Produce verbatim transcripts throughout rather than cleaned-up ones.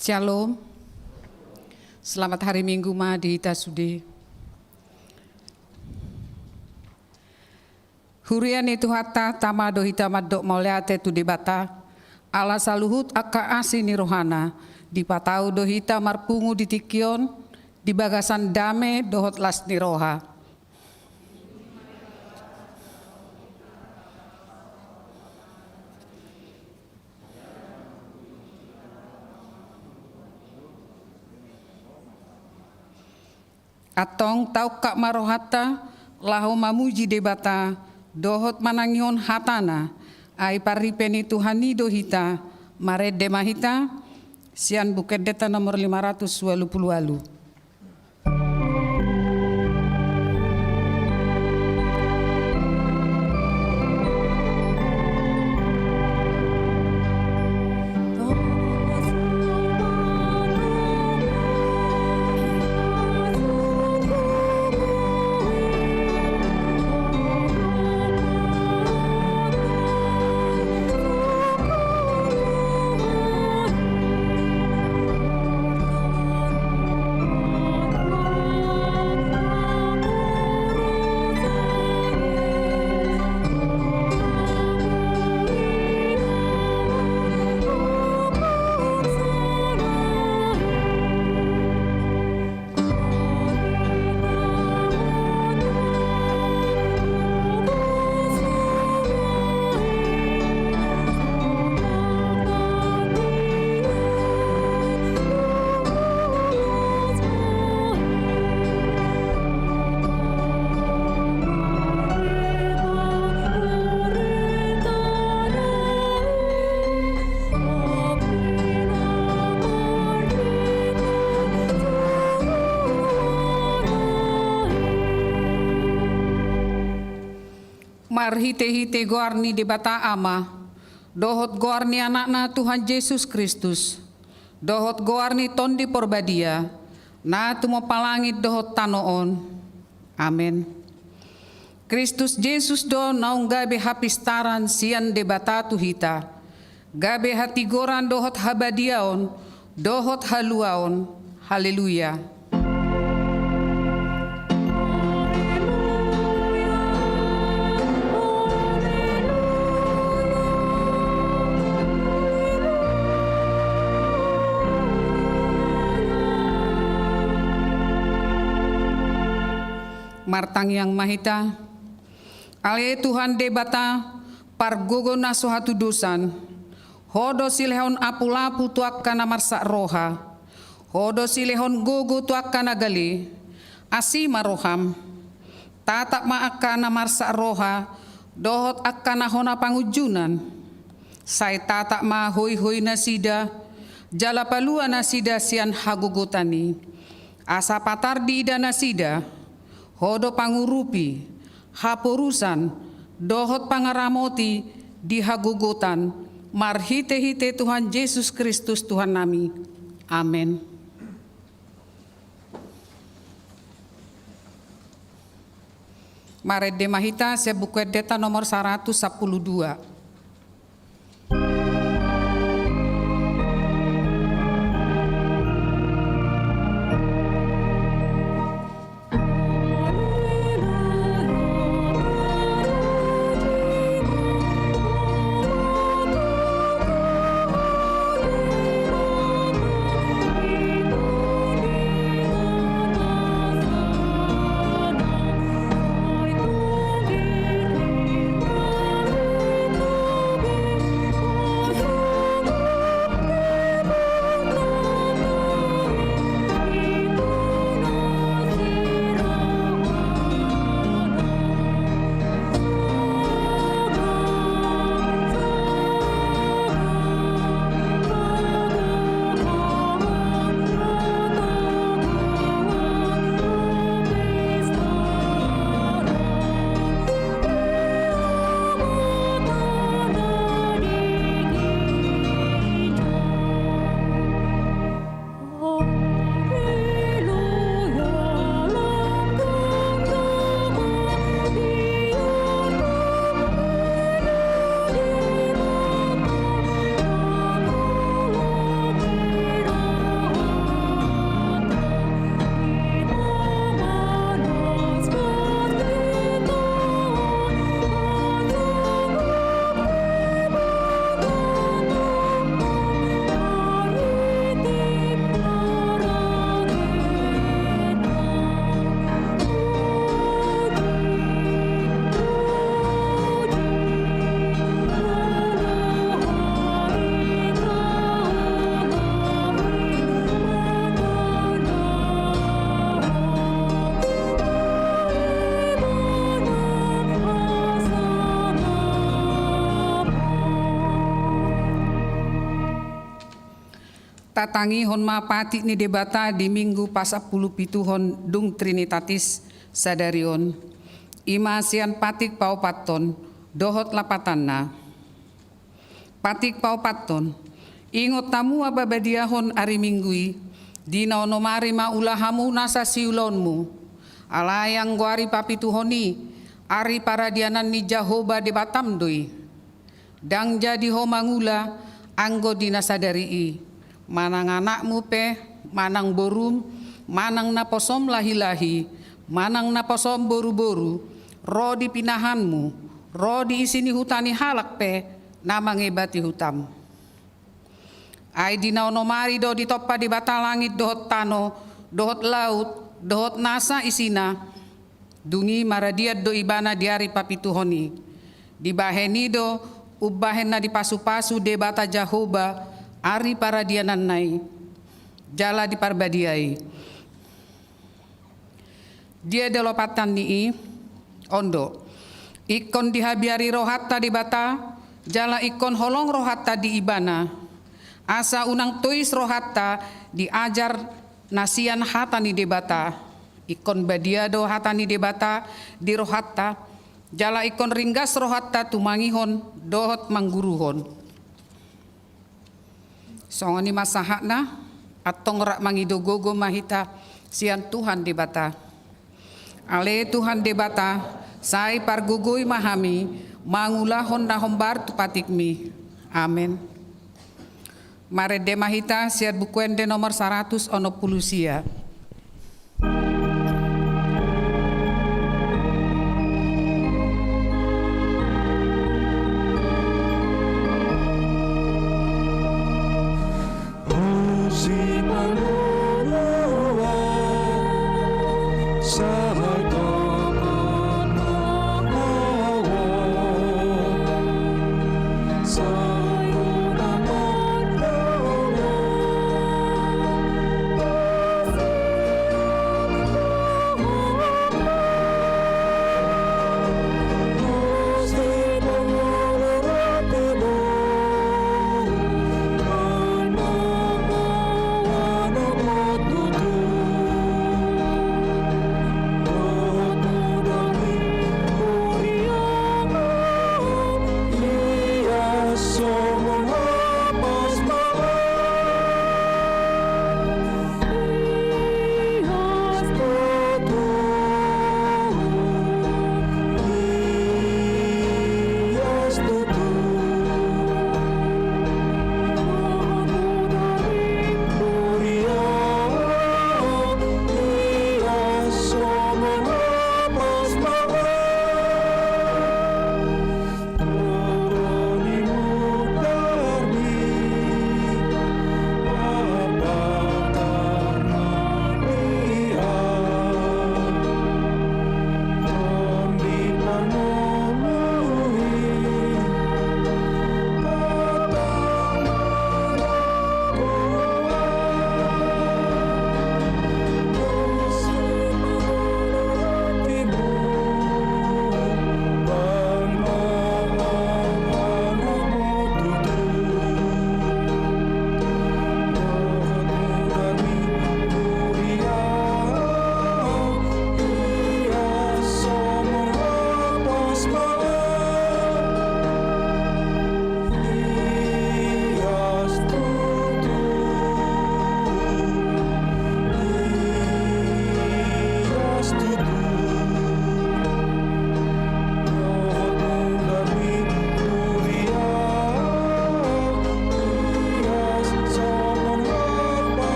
Shalom. Selamat hari Minggu ma di hita sude. Huria ni Tuhanta, tama do hita mandok mauliate tu Debata, ala saluhut angka asi ni rohana, dipatau do hita marpungu di tingki on, di bagasan dame dohot las ni roha. Antong taungkap ma rohanta, laho mamuji Debata, dohot manangihon hatana, ai parripe ni Tuhan i do hita, marende ma hita, sian Buku Endenta nomor lima ratus ualu pulu ualu. Marhitehite goar ni Debata Ama, dohot goar ni Anakna Tuhan Jesus Kristus, dohot goar ni Tondi Porbadia, na tumompa langit dohot tano on. Amen. Kristus Jesus do naung gabe hapistaran sian Debata tu hita, gabe hatigoran dohot habadiaon dohot haluaon. Haleluya. Martangiang ma hita. Ale Tuhan Debata, pargogo na so hatudosan, Ho do silehon apulapu tu angka na marsak roha. Ho do silehon gogo tu angka na gale. Asi ma roham. Tatap ma angka na marsak roha dohot angka na hona pangunjunan. Sai tatap ma hoihoi nasida, jala palua nasida sian hagogotan i. Asa patar diida nasida, Ho do pangurupi, haporusan, dohot pangaramoti di hagogotan, marhitehite Tuhan Jesus Kristus Tuhannami. Amen. Marende ma hita sian Buku Endenta nomor saratus sampulu dua. Tatangihon ma patik ni Debata di Minggu pasampulupituhon dung Trinitatis sadari on. I ma sian patik paopathon dohot lapatanna. Patik paopathon. Ingot hamu ma parbadiahon ari Minggu i, di na onom ari ma ula hamu nasa siulaonmu. Alai anggo ari papituhon i, ari paradianan ni Jahowa Debatam do i. Ndang jadi ho mangula anggo di na sadari i, manang anakmu pe, manang borum, manang naposom lahilahi, manang naposom boruboru, ro di pinahanmu, ro di isi ni huta ni halak pe na mangebati hutam. Ai di na onom ari do ditompa Debata langit dohot tano, dohot laut, dohot nasa isina. Dung i maradian do Ibana di ari papituhon i. Dibahen i do umbahen na dipasupasu Debata Jahowa ari paradiananna i, jala diparbadiai. Dia do lapatan ni i? On do. Ingkon dihabiari rohanta Debata, jala ingkon holong rohanta di Ibana. Asa unang tois rohanta di ajar na sian hata ni Debata. Ingkon badia do hata ni Debata di rohanta, jala ingkon ringgas rohanta tumangihon dohot mangguruhon. Songon i ma sahatna, antong rap mangido gogo ma hita sian Tuhan Debata. Ale Tuhan Debata, sai pargogoi ma hami mangulahon na hombar tu patikmi. Amen. Marende ma hita sian Buku Ende nomor saratus onom pulu sia.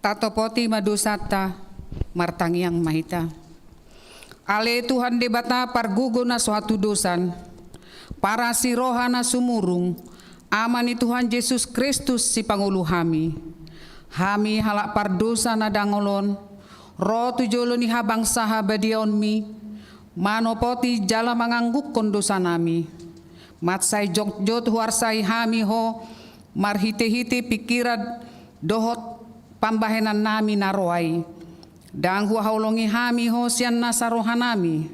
Tatopoti ma dosanta, martangiang ma hita. Ale Tuhan Debata pargogo na so hatudosan, parasi roha na sumurung, Ama ni Tuhan Jesus Kristus sipangolu hami. Hami halak pardosa na dangol on, ro tu jolo ni habangsa habadiaonmi, manopoti jala manganggungkon dosanami. Mansai jotjot huarsai hami ho, marhitehite pingkiran dohot pambahenannami na roa i. Ndang huhaholongi hami ho sian nasa rohanami,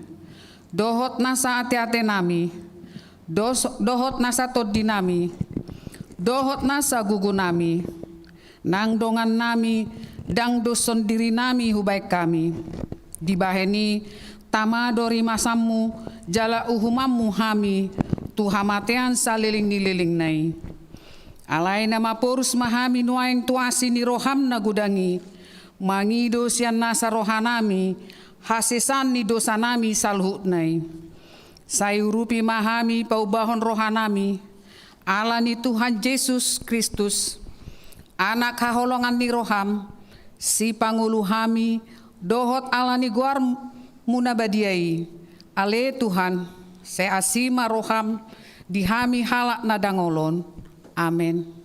dohot nasa ateatenami, Dos-, dohot nasa tondinami, dohot nasa gugunami, nang dongannami, ndang doshon dirinami hubaen hami. Dibahen i, tama do rimasanmu, jala uhumanmu hami, tu hamatean saleleng ni lelengna i. Alai na maporus ma hami nuaeng tu asi ni roham na godang i, mangido sian nasa rohanami, hasesaan ni dosanami saluhutna i. Sai urupi ma hami paubahon rohanami, ala ni Tuhan Jesus Kristus, Anak haholongan ni roham, sipangolu hami, dohot ala ni goarmu na badia i. Ale Tuhan, sai asi ma roham di hami halak na dangol on. Amen.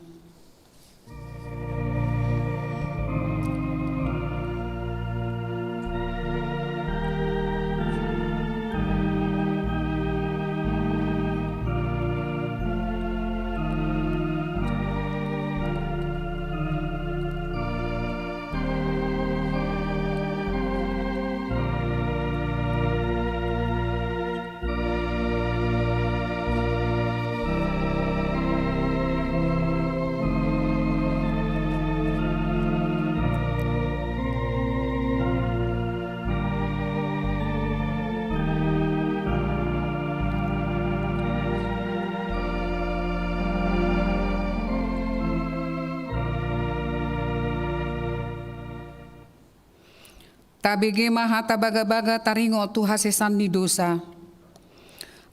Tabege ma hata bagabaga taringot tu hasesaan ni dosa.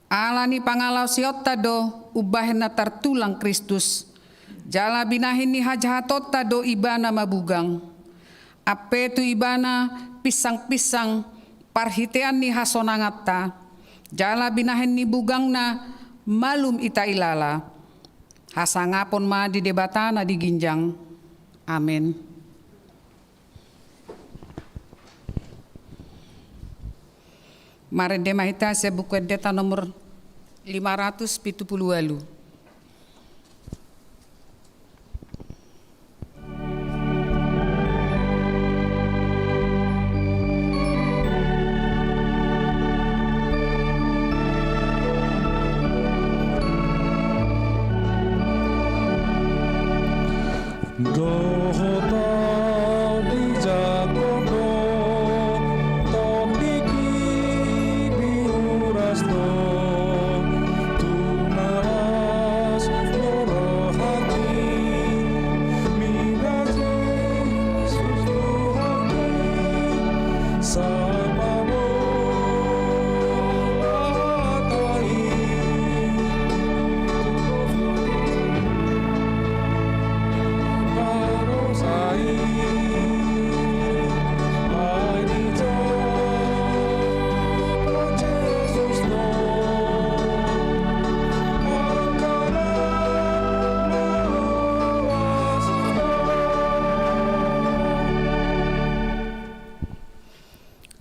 Ala ni pangalaosionta do umbahen na tartulang Kristus, jala binahen ni hajahatonta do Ibana mabugang. Ampe tu Ibana pinsangpinsang parhitean ni hasonanganta, jala binahen ni bugangna malum ita ilala. Hasangapon ma di Debata na di ginjang. Amen. Marende ma hita sian Buku Endeta nomor lima ratus pitu pulu ualu. Dohot au dijangkon do, tondingki diuras do, tung na las do rohangki, mida Jesus Tuhanki, sapa do hata i.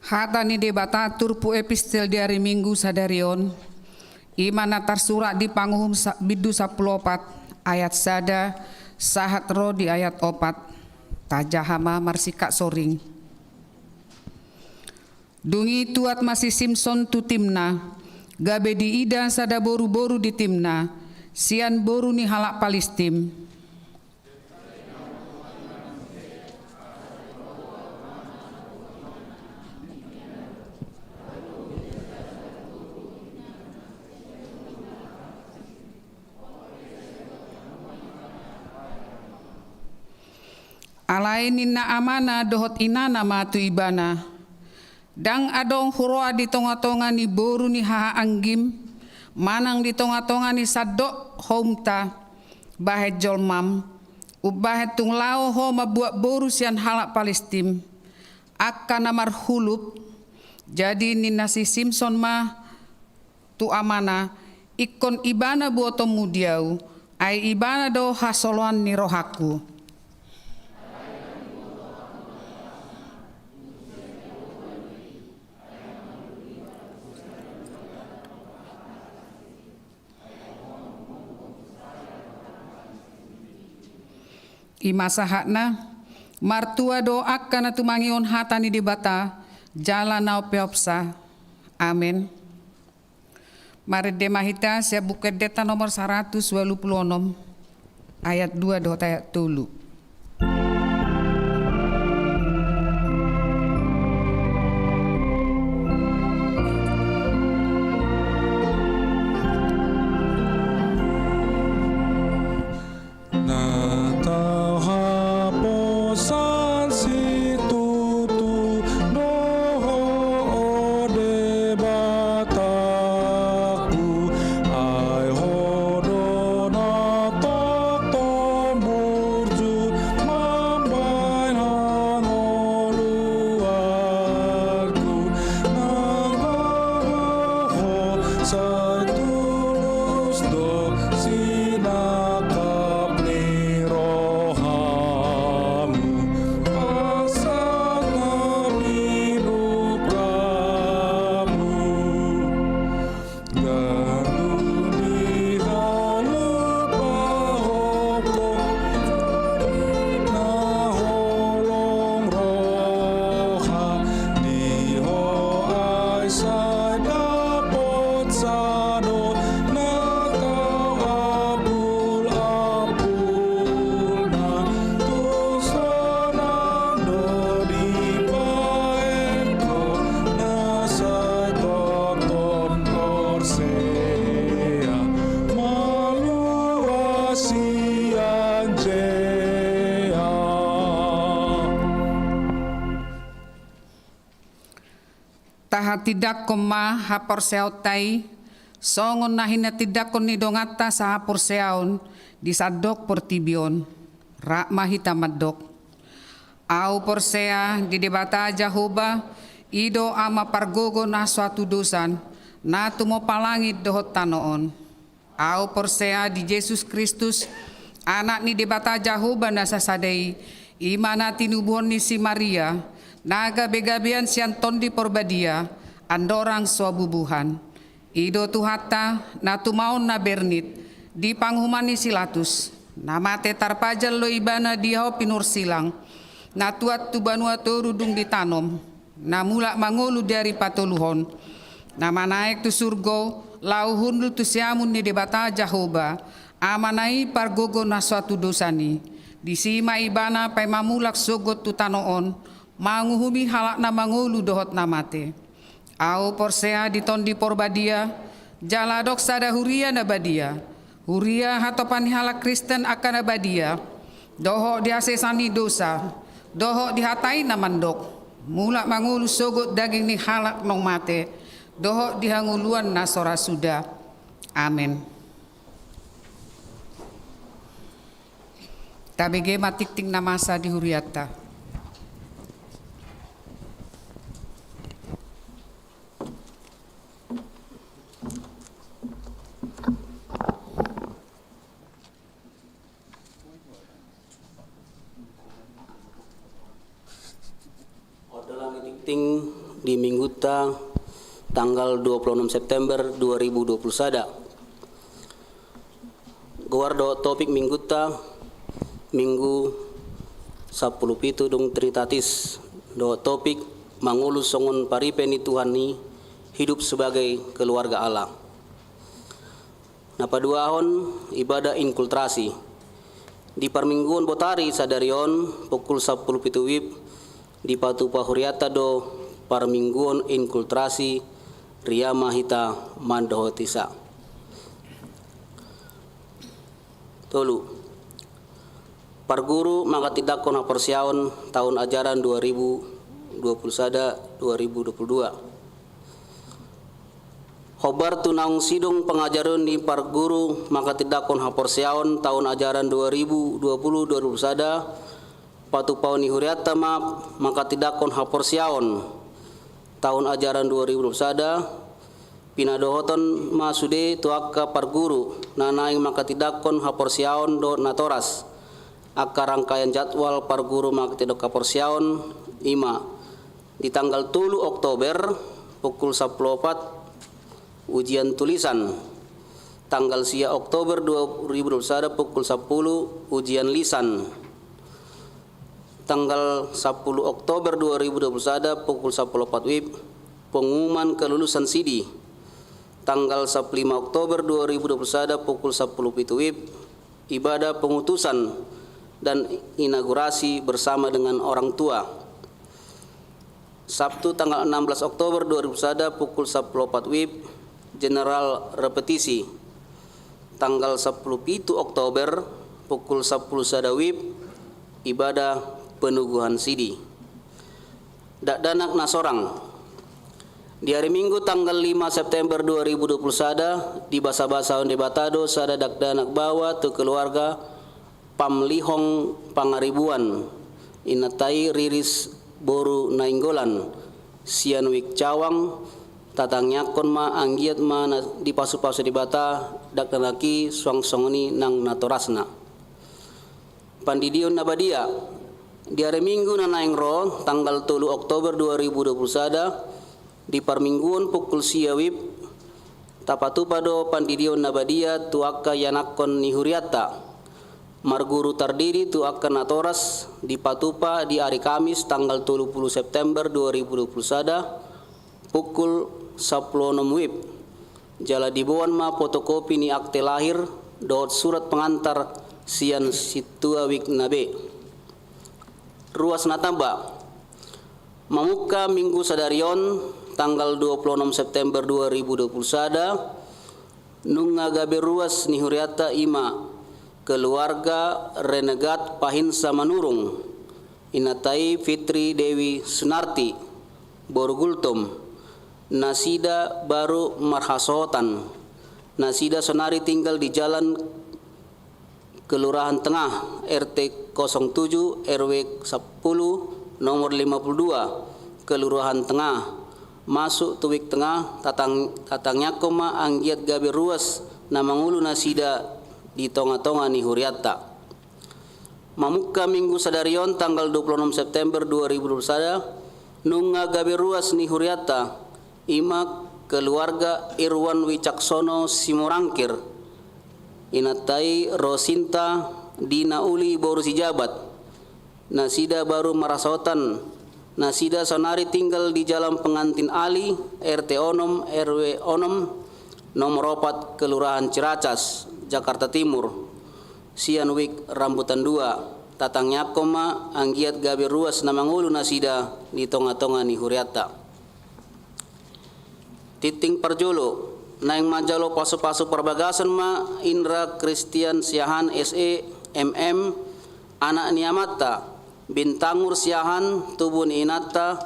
Hata ni Debata turpuk epistel di ari Minggu sadari on, i ma na tarsurat di Panguhum sa-, bindu sampulu opat ayat sada sahat ro di ayat opat. Tajaha ma marsingkat soring. Dung i tuat ma si Simson tu Timna, gabe diida sada boruboru di Timna, sian boru ni halak Palistim. Alai ninna amana dohot inana ma tu ibana: Ndang adong huroha di tongatonga ni boru ni hahaanggim, manang di tongatonga ni sandok houmta, bahen jolmam, umbahen tung laho ho mambuat boru sian halak Palistim, angka na marhulup. Jadi ninna si Simson ma tu amana: Ingkon ibana buotonmu di ahu, ai ibana do hasoloan ni rohangku. I ma sahatna. Martua do angka na tumangihon hata ni Debata jala na umpeopsa. Amen. Marende ma hita sian Buku Endenta nomor saratus ualu pulu onom, ayat dua dohot ayat tolu. Na tau haposan situtu do Ho, o Debatangku, ai Ho do na tongtong burju mambahen hangoluanku. Nang gogo Ho sai tulus do sinangkap ni rohamu, pasahat na di lukamu. Ganup dihalumpang Ho, na holong roha, di Ho ai sai dapot sadonang, tau ampulna, tung sonang do dibahen Ho na sai tongtong porsea, malua sian jea. Tahatindangkon ma haporseaonta i, songon na hinatindangkon ni donganta sahaporseaon di sandok portibi on. Rap ma hita mandok: Ahu porsea di Debata Jahowa, i do Ama pargogo na so hatudosan, na tumompa langit dohot tano on. Ahu porsea di Jesus Kristus, Anak ni Debata Jahowa na sasada i, i ma na tinubuhon ni si Maria, na gabegabean sian Tondi Porbadia, andorang so bubuhan. I do Tuhanta, na tumaon na bernit, di panguhuman ni si Latus, na mate tarpajal do Ibana di hau pinursilang, na tuat tu banua toru dung ditanom, na mulak mangolu di ari patoluhon, na manaek tu surgo, laho hundul tu siamun ni Debata Jahowa, Amana i pargogo na so hatudosan i. Disi ma Ibana paima mulak sogot tu tano on, manguhumi halak na mangolu dohot na mate. Ahu porsea di Tondi Porbadia, jala adong sada huria na badia, huria hatopan ni halak Kristen angka na badia, dohot di hasesaan ni dosa, dohot di hata i na mandok, mulak mangolu sogot daging ni halak naung mate, dohot di hangoluan na so ra suda. Amen. Tabege ma tingting na masa di hurianta. Odol ni tingting di Minggunta tanggal dua puluh enam September dua ribu dua puluh sada. Goar dohot topik Minggunta, Minggu sampulu pitu dung Trinitatis, dohot topik mangolu songon paripe ni Tuhan i, hidup sebagai keluarga Allah. Na paduahon, ibadah inkultrasi. Di parmingguon botari sadari on, pukul sampulu pitu wib, dipatupa hurianta do parmingguon inkultrasi, ria ma hita mandohoti sa. Tolu. Parguru manghatindanghon haporseaon taon ajaran dua ribu dua puluh sada, dua ribu dua puluh dua. Hombar tu naung sidung pangajarion ni parguru manghatindanghon haporseaon taon ajaran dua ribu dua puluh dua ribu dua puluh sada, patupaon ni hurianta ma manghatindanghon haporseaon taon ajaran dua ribu dua puluh sada, pinadohoton ma sude tu angka parguru na naeng manghatindanghon haporseaon dohot natoras. Angka rangkaian jadwal parguru manghatindanghon haporseaon i ma: di tanggal tolu Oktober pukul sampulu opat, ujian tulisan. Tanggal sia Oktober dua ribu dua puluh sada pukul sampulu, ujian lisan. Tanggal sampulu Oktober dua ribu dua puluh sada pukul sampulu opat wib, pengumuman kelulusan sidi. tanggal sampulu lima Oktober dua ribu dua puluh sada pukul sampulu pitu WIB, ibadah pengutusan dan inaugurasi bersama dengan orang tua. Sabtu tanggal enam belas Oktober dua ribu sada pukul sampulu opat WIB, general repetisi. Tanggal sampulu pitu Oktober pukul sampulu sada WIB, ibadah penuguhan sidi. Dakdanak na sorang. Di hari Minggu tanggal lima September dua ribu dua puluh sada, dibasabasahon Debata do sada dakdanak baoa tu keluarga Pamlihong Pangaribuan, inanta i Riris boru Nainggolan, sian WIB Cawang. Tatangiangkon ma anggiat ma na dipasupasu Debata dakdanak i suang songon i nang natorasna. Pandidion na badia. Di ari Minggu na naeng ro, tanggal tolu Oktober dua ribu dua puluh sada, di parmingguon pukul sia WIB, tapatupa do pandidion na badia tu angka ianakhon ni hurianta. Marguru tardidi tu angka natoras dipatupa di ari Kamis tanggal tolu pulu September dua ribu dua puluh sada, pukul sampulu onom WIB. Jala diboan ma fotokopi ni akte lahir dohot surat pengantar sian sintua WIB na be. Ruas na tamba. Mamungka Minggu sadari on, tanggal dua pulu onom September dua ribu dua puluh sada, nunga gabe ruas ni hurianta, i ma keluarga Renegat Pahinsa Manurung, inanta i Fitri Dewi Sunarti boru Gultom. Nasida baru marhasohotan. Nasida sonari tinggal di Jalan Kelurahan Tengah, R T kosong tujuh, R W sampulu, nomor lima puluh dua, Kelurahan Tengah. Masuk tu WIB Tengah, tatang-, tatangiangkon ma anggiat gabe ruas na mangolu nasida di tongatonga ni hurianta. Mamungka Minggu sadari on, tanggal dua pulu onom September dua ribu dua puluh sada, nunga gabe ruas ni hurianta, i ma keluarga Irwan Wicaksono Simorangkir, inanta i Rosinta Dina Uli boru Sijabat. Nasida baru marhasohotan. Nasida sonari tinggal di Jalan Pengantin Ali, R T onom, R W onom, nomor opat, Kelurahan Ciracas, Jakarta Timur, sian WIB Rambutan dua. Tatangiangkon ma anggiat gabe ruas na mangolu nasida di tongatonga ni hurianta. Tingting parjolo, naeng manjalo pasupasu parbagason ma Indra Christian Siahaan, S E, M M, anak ni amanta Bintangur Siahaan, tubu ni inanta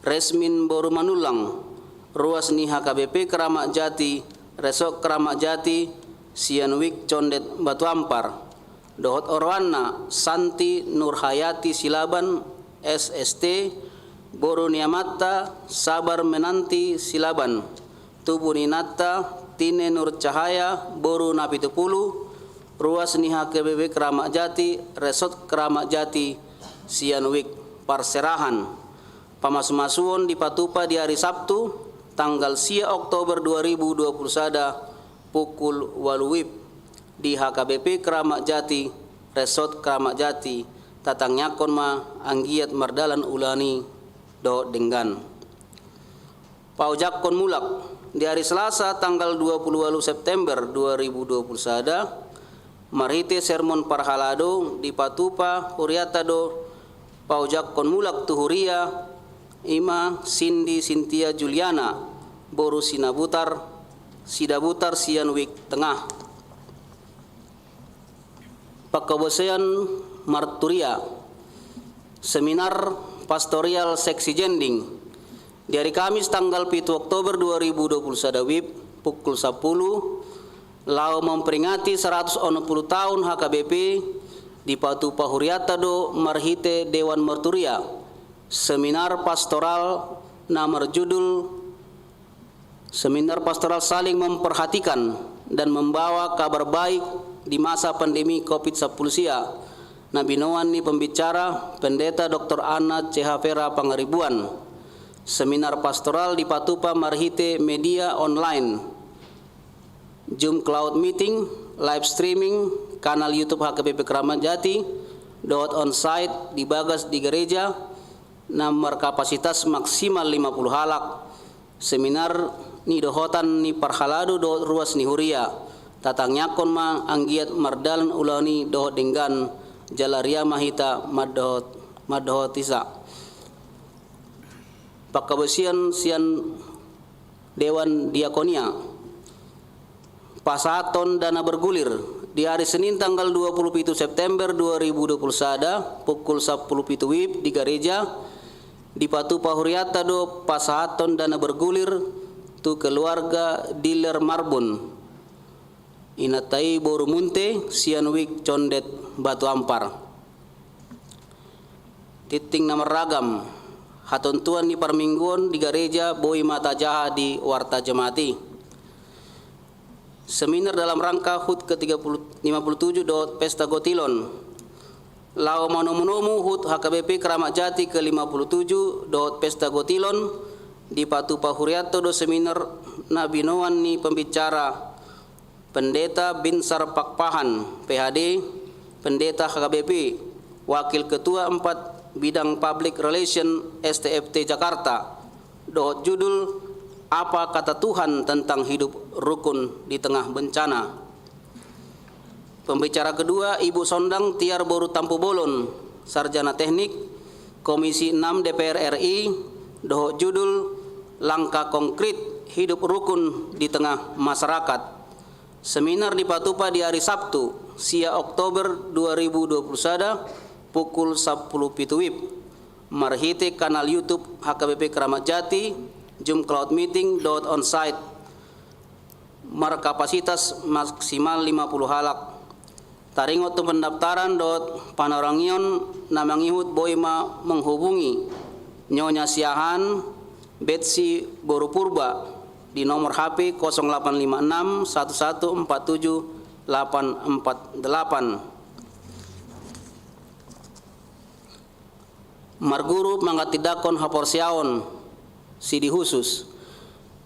Resmin boru Manullang, ruas ni H K B P Keramat Jati, Resort Keramat Jati, sian WIB Condet Batu Ampar. Dohot oroanna Santi Nurhayati Silaban, S S T, boru ni amanta Sabar Menanti Silaban, tubu ni inanta Tine Nurcahaya boru Napitupulu, ruas ni H K B P Keramat Jati, Resort Keramat Jati, sian WIB Parserahan. Pamasumasuon dipatupa di ari Sabtu, tanggal sia Oktober dua ribu dua puluh sada, pukul ualu WIB, di H K B P Keramat Jati, Resort Keramat Jati. Tatangiangkon ma anggiat mardalan ulaon i dohot denggan. Paojakhon mulak. Di ari Selasa tanggal dua puluh ualu September dua ribu dua puluh sada, marhite sermon parhalado dipatupa hurianta do paojakhon mulak tu huria, i ma Sindi Sintia Juliana boru Sinabutar, Sidabutar sian WIB Tengah. Panghobasion marturia. Seminar Pastorial Seksi Jending. Di ari Kamis tanggal pitu Oktober dua ribu dua puluh sada WIB, pukul sampulu, laho memperingati seratus onom puluh tahun H K B P, dipatupa hurianta do marhite Dewan Marturia, seminar pastoral na marjudul Seminar Pastoral Saling Memperhatikan dan Membawa Kabar Baik di Masa Pandemi Covid sampulu sia, na binoan ni pembicara Pendeta Doktor Anna Cehavera Pangaribuan. Seminar pastoral dipatupa marhite media online, Zoom Cloud Meeting, live streaming, kanal YouTube H K B P Keramat Jati, dohot onsite di bagas di gereja, na markapasitas maksimal lima puluh halak. Seminar nidohotan ni parhalado dohot ruas ni huria. Tatangiangkon ma anggiat mardalan ulaon i dohot denggan, jala riama hita mandohot, mandohoti sa. Panghabosipon sian Dewan Diakonia. Pasahathon dana bergulir. Di ari Senin tanggal dua puluh pitu September dua ribu dua puluh sada, pukul sampulu pitu WIB di gareja, dipatupa hurianta do pasahathon dana bergulir tu keluarga Diller Marbun, inanta i boru Munte, sian Wik Condet, Batu Ampar. Tingting na marragam. Hatontuan ni parmingguon di gareja boi ma tajaha di warta jemaat i. Seminar dalam rangka HUT ke tiga puluh, lima puluh tujuh dohot Pesta Gotilon. Laho manomunomu HUT HKBP Keramat Jati ke lima puluh tujuh dohot Pesta Gotilon, dipatupa hurianta do seminar na binoan ni pembicara Pendeta Binsar Pakpahan, PhD, Pendeta HKBP, Wakil Ketua empat Bidang Public Relation, STFT Jakarta, dohot judul Apa Kata Tuhan Tentang Hidup Rukun di Tengah Bencana. Pembicara kedua, Ibu Sondang Tiar boru Tampubolon, Sarjana Teknik, Komisi enam DPR RI, dohot judul Langkah Konkret Hidup Rukun di Tengah Masyarakat. Seminar dipatupa di ari Sabtu, sia Oktober dua ribu dua puluh sada, pukul sampulu pitu WIB. Marhite kanal YouTube HKBP Keramat Jati, Zoom Cloud Meeting dohot onsite. Markapasitas maksimal lima puluh halak. Taringot tu pendaftaran dohot panorangion na mangihut boi ma menghubungi Nyonya Siahaan Betsi boru Purba di nomor HP kosong delapan lima enam satu satu empat tujuh delapan empat delapan. Marguru mangatindangkon haporseaon, sidi husus.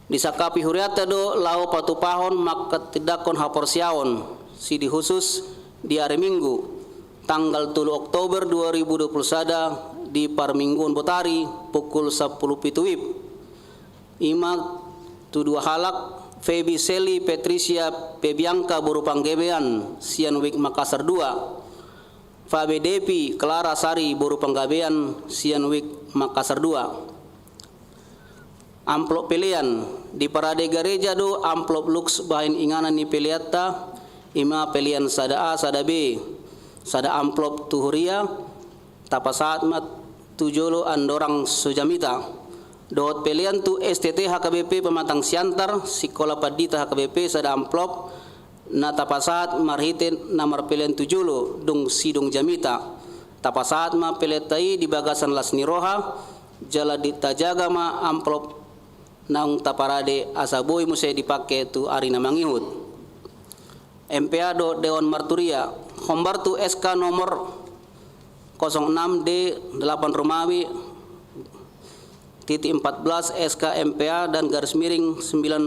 Disangkapi hurianta do laho patupahon mangatindangkon haporseaon, sidi husus, di ari Minggu, tanggal tolu Oktober dua ribu dua puluh sada, di parmingguon botari, pukul sampulu pitu WIB. I ma tu dua halak, Febi Seli Patricia Pebianka boru Panggabean, sian Wik Makassar dua. Fabe Depi Clara Sari boru Panggabean, sian Wik Makassar dua. Amplop pelean. Diparade gareja do amplop lux bahen inganan ni peleanta, i ma pelean sada A, sada B, sada amplop tu huria, tapasahat ma tu jolo andorang so jamita. Dohot pelean tu STT HKBP Pematang Siantar, Sikola Pandita HKBP, sada amplop, na tapasahat marhite na marpelean tu jolo, dung sidung jamita. Tapasahat ma peleanta i di bagasan las ni roha, jala di, tajaga ma amplop naung taparade asa boi muse dipake tu ari na mangihut. MPA dohot Dewan Marturia, hombar tu SK nomor kosong enam D delapan Romawi titik empat belas, SK MPA dan garis miring sembilan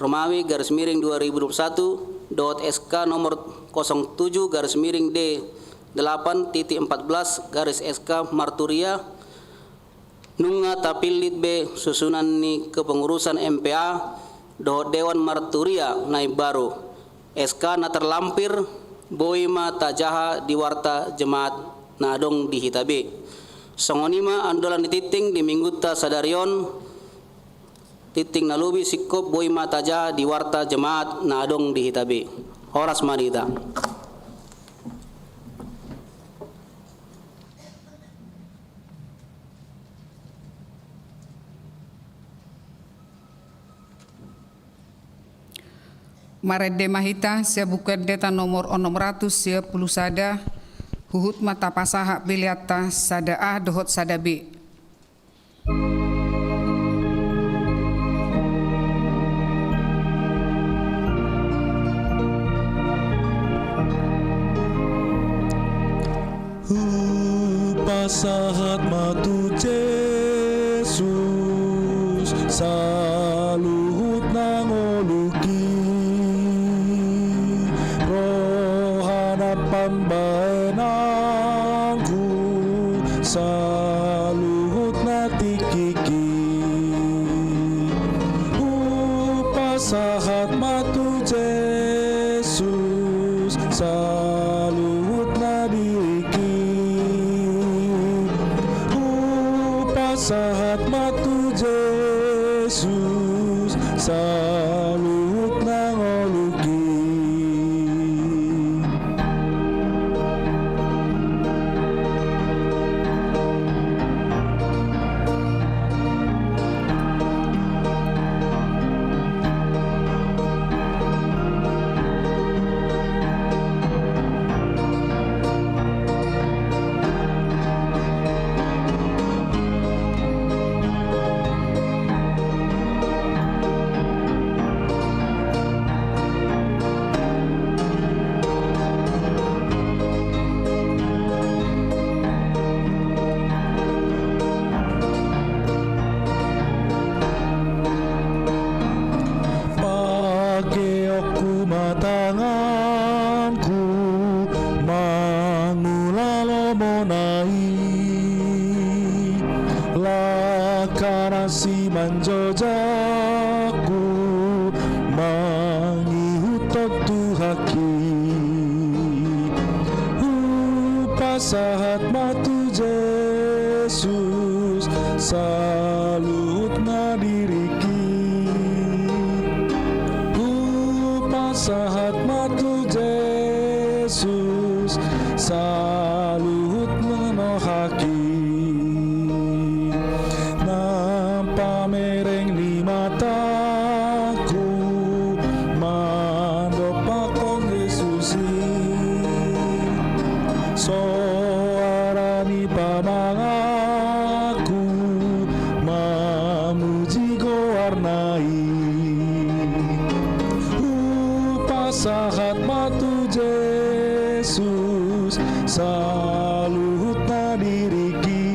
Romawi garis miring dua ribu dua puluh satu, dohot SK nomor kosong tujuh garis miring D delapan titik empat belas garis SK Marturia, nunga tapillit be susunan ni kepengurusan MPA dohot Dewan Marturia na imbaru. SK na terlampir, boi ma tajaha di warta jemaat na adong di hita be. Songon i ma andalan ni tingting di minggunta sadari on, tingting na lobi singkop boi ma tajaha di warta jemaat na adong di hita be. Horas ma di hita. Marende ma hita sian Buku Endenta nomor onom ratus sia pulu sada, huhut ma tapasahat peleanta sada A dohot sada B. Hupasahat ma tu Jesus saluhut na ngolungki, rohana pambahenanku saluhut na tingkingki. Hu- Sahat ma tu Jesus saluhut na ngoluk i. Pakeonku ma tanganku mangula lomona i, langkana simanjojakku mangihuthon Tuhanki. Hupasahat ma tu Jesus saluhutna diringki. Hupasahat ma tu Jesus saluhutna rohangki. Nang pamereng ni matangku mandompakhon Jesus i. Soara ni pamanganku mamuji goarna i. Hupasahat ma tu Jesus saluhutna diringki.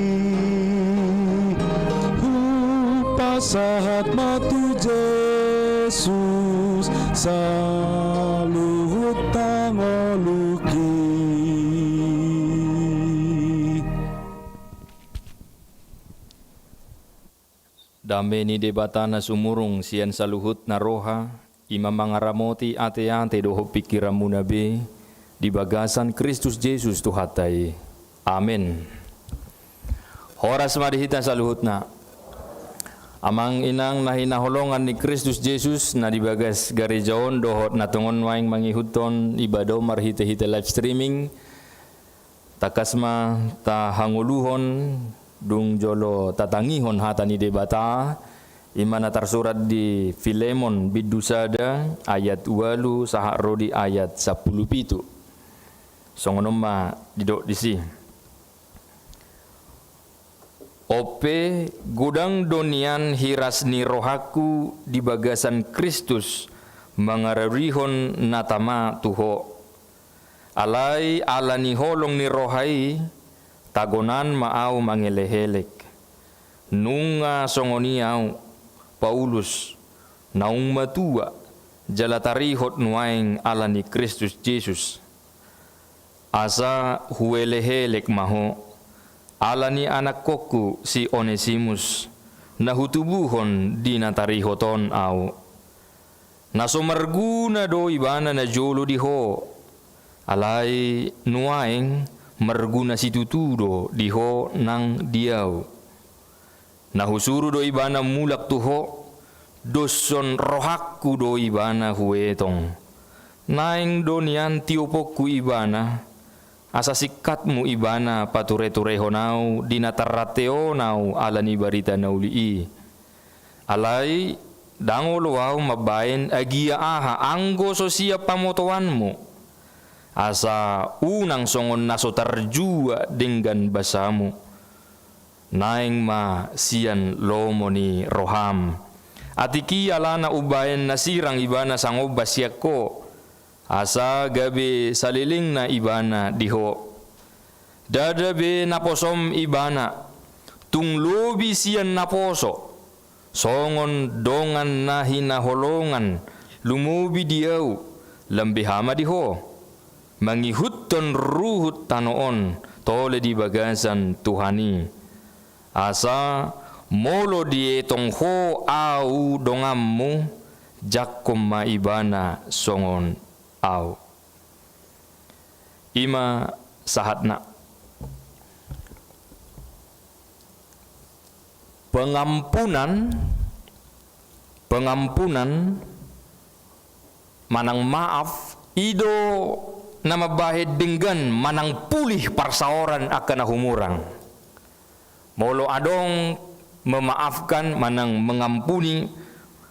Hupasahat ma tu Jesus saluhutna ngoluk i. Dame ni Debata na sumurung sian saluhutna roha, i ma mangaramoti ateate dohot pingkiranmuna be di bagasan Kristus Jesus Tuhanta i. Amen. Horas ma di hita saluhutna. Amang inang na hinaholongan ni Kristus Jesus na di bagas gareja on dohot na tongon nuaeng mangihuthon ibadah on marhitehite live streaming, tangkas ma tahangoluhon dung jolo tatangihon hata ni Debata, i ma na tarsurat di Filemon bindu sada ayat ualu sahat ro di ayat sampulu pitu. Songon on ma didok disi. Onpe godang do nian hiras ni rohangku di bagasan Kristus mangaradihon na tama tu ho. Alai ala ni holong ni roha i, tagonan ma ahu mangelekelek. Nunga songon i ahu, Paulus, naung matua, jala tarihot nuaeng ala ni Kristus Jesus. Asa huelekelek ma ho, ala ni anakkonku si Onesimus, na hutubuhon di na tarihot on ahu. Na so marguna do ibana najolo di ho, alai nuaeng marguna situtu do di ho nang di ahu. Na husuru do ibana mulak tu ho, doshon rohangku do ibana huetong. Naeng do nian tioponku ibana, asa singkatmu ibana patureturehon ahu di na tarrante on ahu ala ni barita na uli i. Alai ndang olo ahu mambaen agia aha anggo so siap pamotoanmu. Asa unang songon na so tarjuak denggan basamu. Naeng ma sian lomo ni roham. Atik i alana umbaen na sirang ibana sangombas sian ho, asa gabe salelengna ibana di ho. Ndada be naposom ibana, tung lobi sian naposo, songon dongan na hinaholongan lumobi di ahu, lam beha ma di ho, mangihuthon ruhut tano on tole di bagasan Tuhan i. Asa molo dietong ho ahu donganmu, jangkon ma ibana songon ahu. I ma sahatna. Pengampunan, pengampunan manang maaf, i do na mambahen denggan manang pulih parsaoran angka na humurang. Molo adong memaafkan manang mengampuni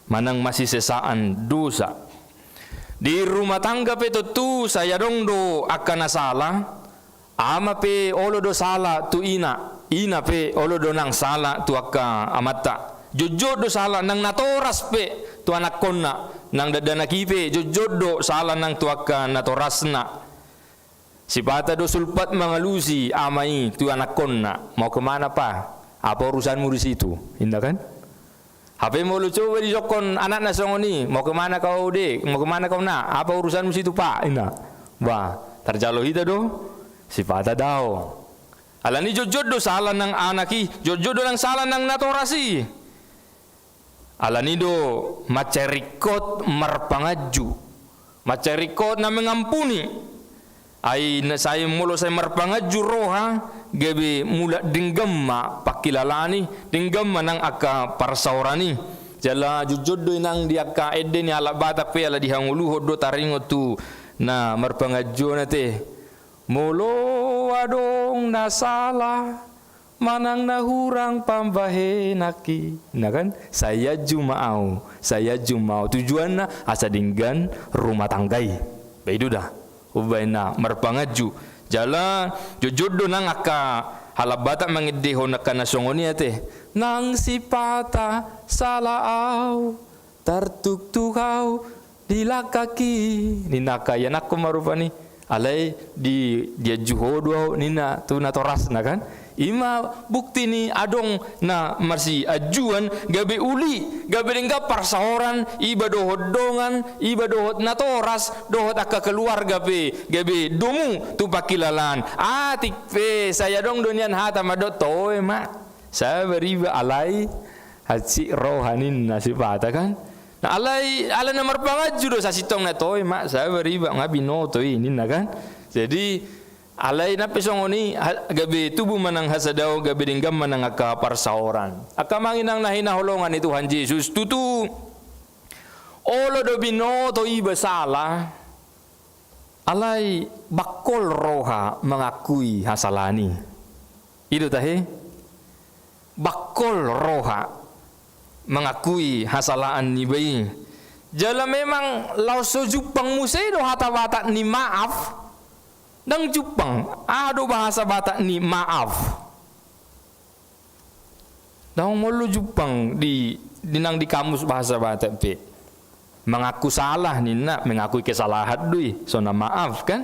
manang masisesaan dosa. Di rumah tangga pe tontu sai adong do angka na sala, ama pe olo do sala tu ina, ina pe olo do nang sala tu angka amanta. Jotjot do sala nang natoras pe tu anakkonna, nang dakdanak i pe jotjot do sala nang tu angka natorasna. Sipata do sulpat mangalusi ama i tu anakkonna, "Mau ke mana, Pa? Apa urusanmu di situ?" ninna kan? Hape molo coba didokkon anakna songon i, "Mau ke mana kau, Dek? Mau ke mana kau, Nak? Apa urusanmu situ, Pak?" ninna. Bah, tarjalo hita do? Sipata daong. Alani jotjot do sala nang anak i, jotjot do nang sala nang natoras i. Alani do mansai ringkot marpanganju, mansai ringkot na mengampuni. Ai na sai, molo sai marpanganju roha, gabe mulak denggan ma pangkilalaan i, denggan ma nang angka parsaoran i. Jala jotjot do i nang di angka ende ni halak Batak pe, ala dihangoluhon do taringot tu na marpanganju on ate. Molo adong na sala manang na hurang pambahenanki, ninna kan? Sai anju ma au, sai anju ma au. Tujuanna asa denggan rumah tangga i. Ba i do da umbahen na marpanganju. Jala jotjot do nang angka halak Batak mangendehon angka na songon i ate. Nang sipata sala au, tartuktuk au di langkangki, ninna angka ianakkon ma rupani. Alai di, dianju ho do au, ninna tu natorasna kan. I ma bukti ni adong na marsianjuan, gabe uli, gabe denggan parsaoran, iba dohot dongan, iba dohot natoras, dohot angka keluarga pe gabe domu tu pangkilalaan. Atik pe sai adong do nian hata mandok, "Toe ma, sabar iba, alai hansit roha," ninna sipata kan. Nah, alai ala na marpanganju do sasintongna, "Toe ma, sabar iba, nga binoto i," ninna kan. Jadi alai nang pe songon i, ha-, gabe tubu ma nang hasadaon, gabe denggan ma nang angka parsaoran. Angka amang inang na hinaholongan ni Tuhan Jesus, tutu olo do binoto iba sala, alai bangkol roha mangakui hasalaan i. I do tahe? Bangkol roha mangakui hasalaan niba i. Jala memang laos so jumpang muse do hata Batak ni maaf. Ndang jumpang, aha do bahasa Batak ni maaf? Ndang molo jumpang di, di nang di kamus bahasa Batak pe. Mengaku salah ninna, mengakui kesalahan do i, so na maaf kan?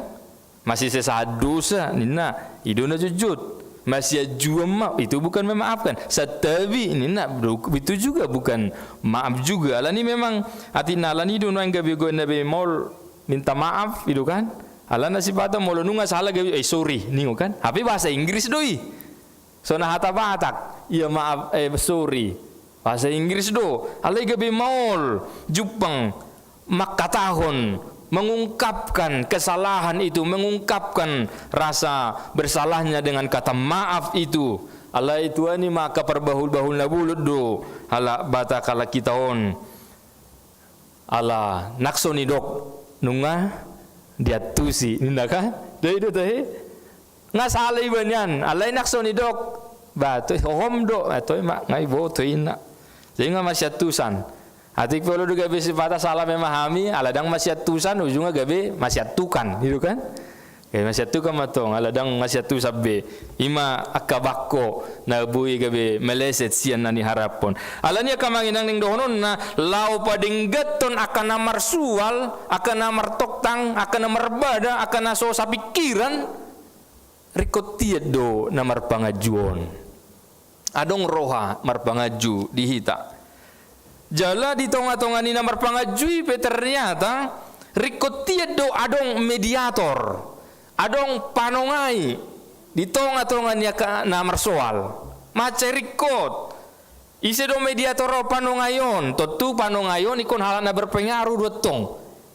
Masisesaan dosa ninna, i do na jotjot. Masianjuan ma, itu bukan memaafkan. Santabi ninna, itu juga bukan maaf juga. Alani memang atik na alani do nuaeng gabe goen na be maol minta maaf, i do kan? Alana sipata molo nunga sala gabe, "Eh, sorry," ningon kan? Hape bahasa Inggris do i. So na hata Batak, ia maaf, eh, sorry. Bahasa Inggris do, alai gabe maol jumpang mangkatahon, mengungkapkan kesalahan itu, mengungkapkan rasa bersalahnya dengan kata maaf itu. Alai tuani ma angka parbahul-bahul na bolon do halak Batak, halak hita on. Ala nang so nidok nunga diantusi, ninna kan? Jadi do tahe? Nga sala iba nian, alai nang so nidok, ba, toe hohom do, ah, toe ma, nga iboto inna. Jadi nga masiantusan. Atik pe olo do gabe sipata salah memahami, ala ndang masiantusan, ujungna gabe masiantukan, i do kan? Gabe masiantukan ma tong, ala ndang masiantusan be. I ma angka bangko na boi gabe meleset sian na niharaphon. Alani angka amang inang, naeng dohononna, laho padengganhon angka na marsual, angka na martongtang, angka na marbada, angka na so sapingkiran, ringkot tiat do na marpanganju on. Adong roha marpanganju di hita. Jala di tonga-tonga ni na marpanganju i pe ternyata ringkot tiat do adong mediator, adong panongai di tonga-tonga ni angka na marsoal. Mansai ringkot. Ise do mediator on, panongai on? Tontu panongai on ingkon halak na berpengaruh do tong.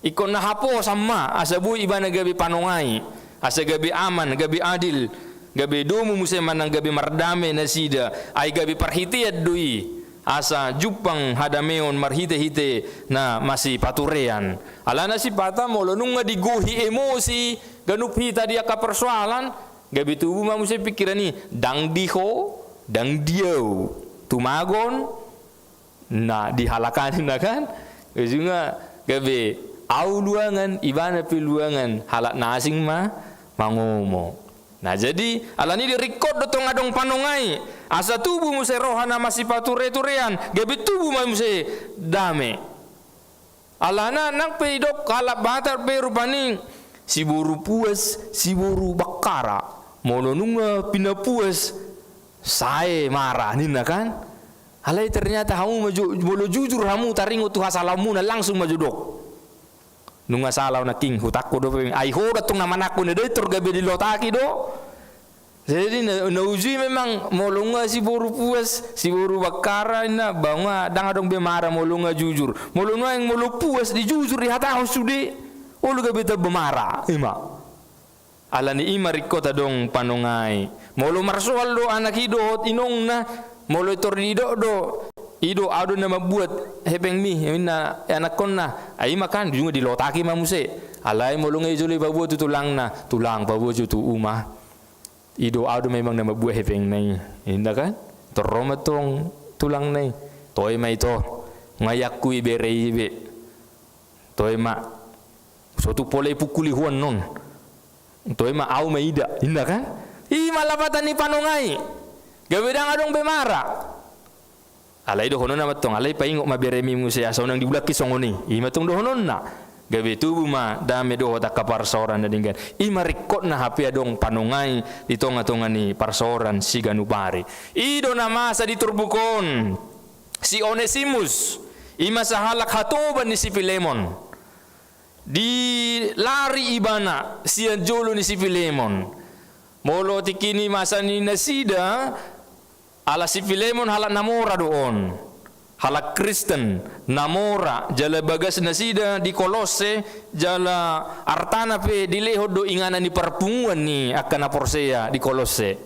Ingkon na haposan ma, asa boi ibana gabe panongai, asa gabe aman, gabe adil, Gabe domu muse manang gabe mardame nasida, ai gabe parhitean do i, asa jumpang hadameon marhitehite na masipaturean. Alana sipata molo nunga digohi emosi ganup hita di angka persoalan, gabe tubu ma muse pikiran i, ndang di ho, ndang di au. Tumagon, na di halak an ninna kan? Ujungna gabe au luangan, ibana pe luangan, halak na asing ma mangomo. Nah, jadi, alani i ringkot do tong adong panongai, asa tubu muse roha na masipatureturean, gabe tubu ma muse dame. Alana nang pe didok halak Batak pe rupani, siboru puas, siboru bakkara. Molo nunga pinapuas, sae mara ninna kan? Alai ternyata hamu ma jo, molo jujur hamu taringot tu hasalaonmuna, langsung ma jo dok. Nunga sala ho nangkin, hutangko dope, ai ho do tong na manangko, na daintor gabe dilotaki do. Jadi na, na uju i memang molo nunga siboru puas, siboru bakkara ninna, ba nunga ndang adong be mara molo nunga jujur. Molo nuaeng molo puas dijujur dihatahon sude, olo gabe tamba mara, ima. Alani i ma ringkot adong panongai. Molo marsoal do anak i dohot inongna, molo tor didok do, i do, au do na mambuat hepengmi, ninna anakkonna. Ai ima kan, ujungna dilotaki ma muse. Alai molo nunga i jolo i paboa tu tulangna, tulang, paboa jo tu uma. I do, au do memang na mambuat hepengna i, ninna kan. Tor ro ma tong tulangna i. Toe ma ito, nunga iakui bere i be. Toe ma. So tung pola ipungkuli ho annon. Toe ma, au ma ida, ninna kan? I ma lapatan ni panongai. Gabe ndang adong be mara. Alai dohononna ma tong, alai paingot ma beremi muse asa unang diulahon songon i. I ma tong dohononna. Gabe tubu ma dame dohot angka parsaoran na denggan. I ma ringkotna hape adong panongai di tongatonga ni parsaoran siganup ari. I do na masa di turpuk on. Si Onesimus. I ma sahalak hatoban ni si Filemon. Dilari ibana sian jolo ni si Filemon. Molo tingki ni masa ni nasida, ala si Filemon halak na mora do on. Halak Kristen, na mora, jala bagas nasida di Kolosse, jala artana pe dilehon do inganan ni parpunguan ni angka na porsea di Kolosse.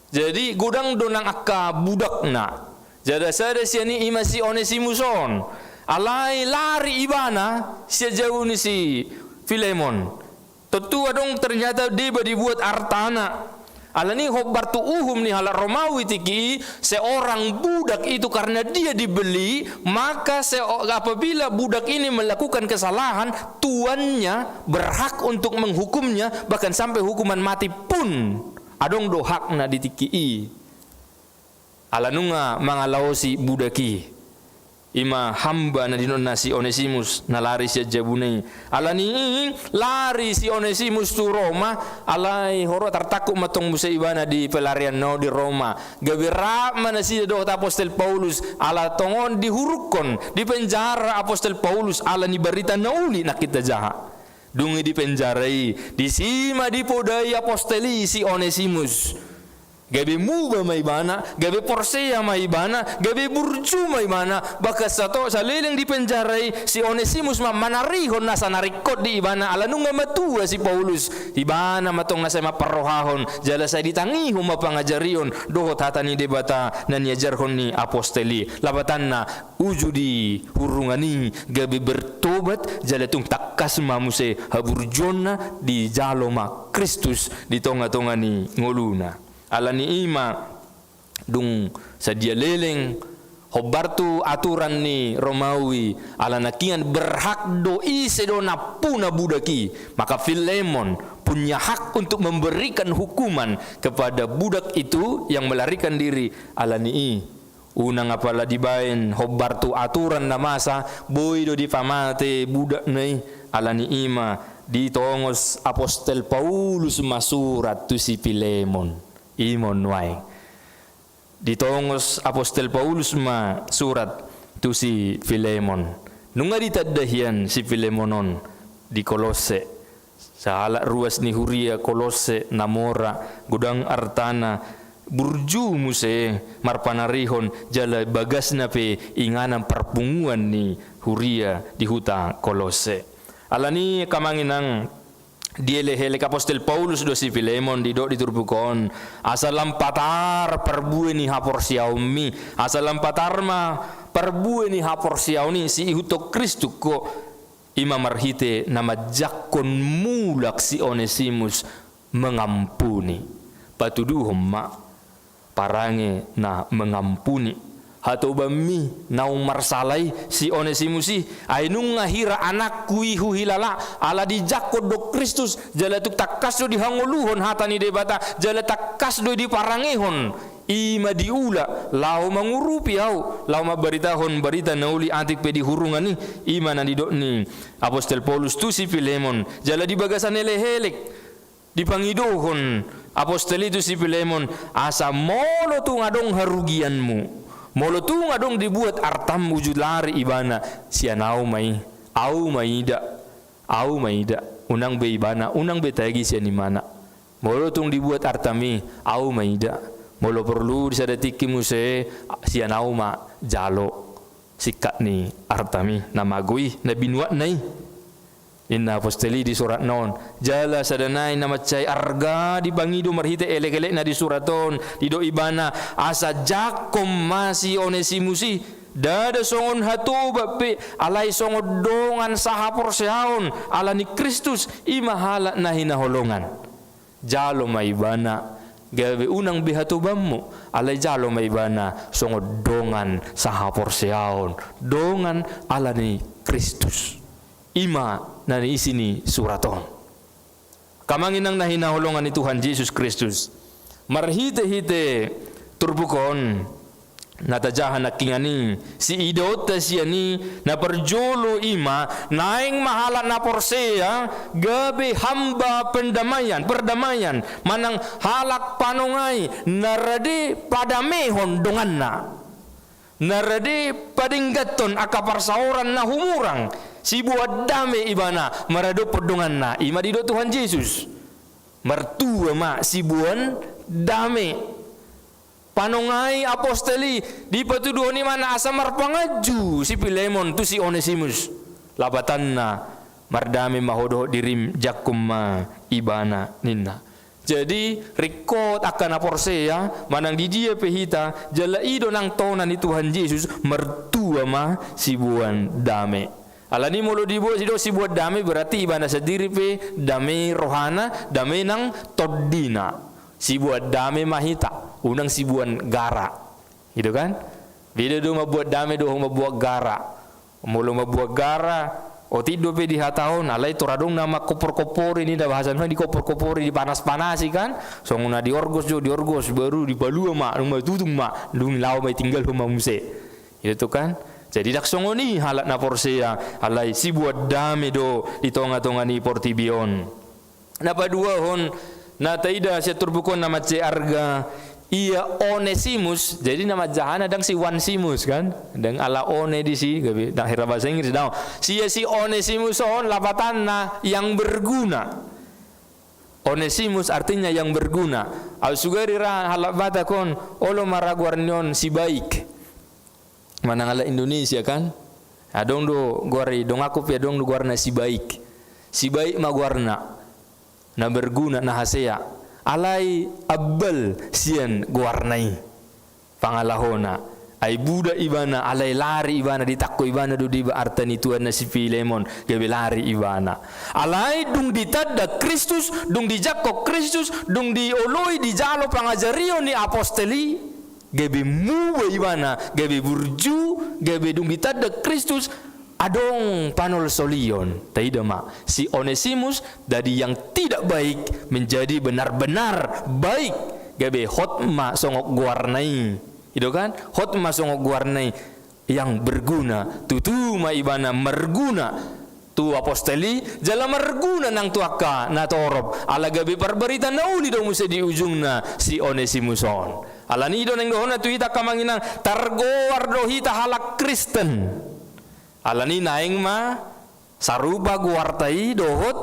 Jadi, godang do nang angka budakna. Jala sada sian i i ma si Onesimus on. Alai lari ibana sian jabu ni si Filemon. Tontu adong ternyata deba dibuat artana. Alani i hombar tu uhum ni halak Romawi tingki i, seorang budak itu karena dia dibeli, maka se-, apabila budak ini melakukan kesalahan, tuannya berhak untuk menghukumnya, bahkan sampai hukuman mati pun. Adong do hakna di tingki i. Ala nunga mangalaosi budak i. I ma hamba na nidokna si Onesimus na lari sian jabuna i. Alani i lari si Onesimus tu Roma, alai hora tartangkup ma tong muse ibana di pelarianna on di Roma. Gabe rap ma nasida dohot apostel Paulus, ala tongon dihurukkon, dipenjara apostel Paulus, alani barita na uli nangkin tajaha. Dung i di penjara i, disi ma dipodai apostel i si Onesimus. Gabe muba ma ibana, gabe porsea ma ibana, gabe burju ma ibana, bahkan sato saleleng di penjara i si Onesimus ma manarihon nasa na ringkot di ibana ala nunga matua si Paulus. Ibana ma tong na sai mamparrohahon, jala sai ditangihon ma pangajarion, dohot hata ni Debata na niajarhon ni apostel i. Lapatanna, uju di hurungan i gabe bertobat, jala tung tangkas ma muse haburjuonna, dijalo ma Kristus di tongatonga ni ngoluna. Alani i ma dung sadia leleng hombar tu aturan ni Romawi, ala nangkiningan berhak do ise do nampuna budak i, maka Filemon punya hak untuk memberikan hukuman kepada budak itu yang melarikan diri. Alani i Unang apala dibaen hombar tu aturan na masa, boi do dipamate budakna i, alani i ma ditongos apostel Paulus ma surat tu si Filemon. I ma on nuaeng. Ditongos apostel Paulus ma surat tu si Filemon. Nunga ditanda hian si Filemon on di Kolosse. Sahalak ruas ni huria Kolosse na mora, godang artana, burju muse marpanarihon jala bagasna pe inganan parpunguan ni huria di huta Kolosse. Alani i angka amang inang, dielek-elek apostel Paulus do si Filemon, didok di turpuk on, asa lam patar parbue ni haporseaonmi, asa lam patar ma parbue ni haporseaon i siihuthon Kristus ho, i ma marhite na manjangkon mulak si Onesimus mengampuni. Patuduhon ma, parange na mengampuni. Hatobanmi naung marsala i si Onesimus i, ai nunga hira anakku i huhilala, ala dijangkon do Kristus, jala tung tangkas do dihangoluhon hata ni Debata, jala tangkas do diparangehon. I ma diula, laho mangurupi ahu, laho mambaritahon barita na uli atik pe di hurungan i, i ma na nidok ni apostel Paulus tu si Filemon, jala di bagasan elek-elek. Dipangidohon apostel i tu si Filemon, asa molo tung adong harugianmu, molo tung adong dibuat artam uju lari ibana, sian ahu ma i, ahu ma ida, ahu ma ida, unang be ibana, unang be tagi sian imana. Molo tung dibuat artam i, ahu ma ida. Molo porlu di sada tingki muse, sian ahu ma jalo singkat ni artam i, na mago i, na binuatna i. Ninna apostel i di suratna on. Jala sada nai na mansai arga dipangido marhite elek-elek na di surat on, didok ibana, asa jangkon ma si Onesimus i, ndada songon hatoban pe, alai songon dongan sahaporseaon ala ni Kristus, i ma halak na hinaholongan. Jalo ma ibana, gabe unang be hatobanmu, alai jalo ma ibana songon dongan sahaporseaon, dongan ala ni Kristus. I ma na niisi ni surat on. Angka amang inang na hinaholongan ni Tuhan Jesus Kristus, marhite-hite turpuk on, na tajaha nangkiningan i, siidaonta sian i, na parjolo i ma, naeng ma halak na porsea gabe hamba pendamaian, perdamaian, manang halak panongai na rade padamehon donganna, na rade padengganhon angka parsaoran na humurang, siboan dame ibana maradophon donganna, i ma didok Tuhan Jesus. Martua ma siboan dame. Panongai apostel i, dipatuduhon i ma na asa marpanganju si Filemon tu si Onesimus. Lapatanna, mardame ma ho dohot dirim, jangkon ma ibana, ninna. Jadi, ringkot angka na porsea, manang di dia pe hita, jala i do nang tona ni Tuhan Jesus, martua ma siboan dame. Alani molo diboan, didok siboan dame, berarti ibana sandiri pe dame rohana, dame nang tondina. Siboan dame ma hita, unang siboan gara. Gitu kan? Beda do mambuat dame dohot mambuat gara. Molo mambuat gara, otik dope dihatahon, alai tor adong na mangkompor-kompori, ninna bahasa nuaeng, dikompor-kompori, dipanas-panasi kan? Songon na diorgos do, diorgos, baru dipalua ma, dung ma tutung ma, dung laho ma, tinggalhon ma muse. Gitu kan? Jadi ndang songon i halak na porsea, alai siboan dame do di tonga-tonga ni portibi on. Na paduahon, na taida sian turpuk on na mansai arga, ia Onesimus, jadi na manjahana ndang si Onesimus kan? Ndang ala one disi, gabe ndang hira bahasa Inggris, ndang. Ia si Onesimus on lapatanna yang berguna. Onesimus artinya yang berguna. Au sugari ra halak Batak on, olo ma ra goar ni on si baik. Manang ala Indonesia kan? Adong do goar i, donganku pe adong do goarna si baik. Si baik ma goarna. Na berguna, na hasea. Alai ambal sian goarna i. Pangalahona. Ai budak ibana, alai lari ibana, ditangko ibana do deba arta ni tuanna si Filemon, gabe lari ibana. Alai dung ditanda Kristus, dung dijangkon Kristus, dung dioloi, dijalo pangajarion ni apostel i, gabe muba ibana, gabe burju, gabe dung ditanda Kristus, adong panolsolion. Taida ma, si Onesimus dari yang tidak baik menjadi benar-benar baik, gabe hot ma songon goarna i. Ido kan? Hot ma songon goarna i, yang berguna. Tutu ma ibana marguna tu apostel i, jala marguna nang tu angka natorop. Ala gabe parbarita na uli do muse di ujungna si Onesimus on. Alani i do naeng dohononna tu hita angka amang inang, targoar do hita halak Kristen. Alani i naeng ma sarupa goarta i dohot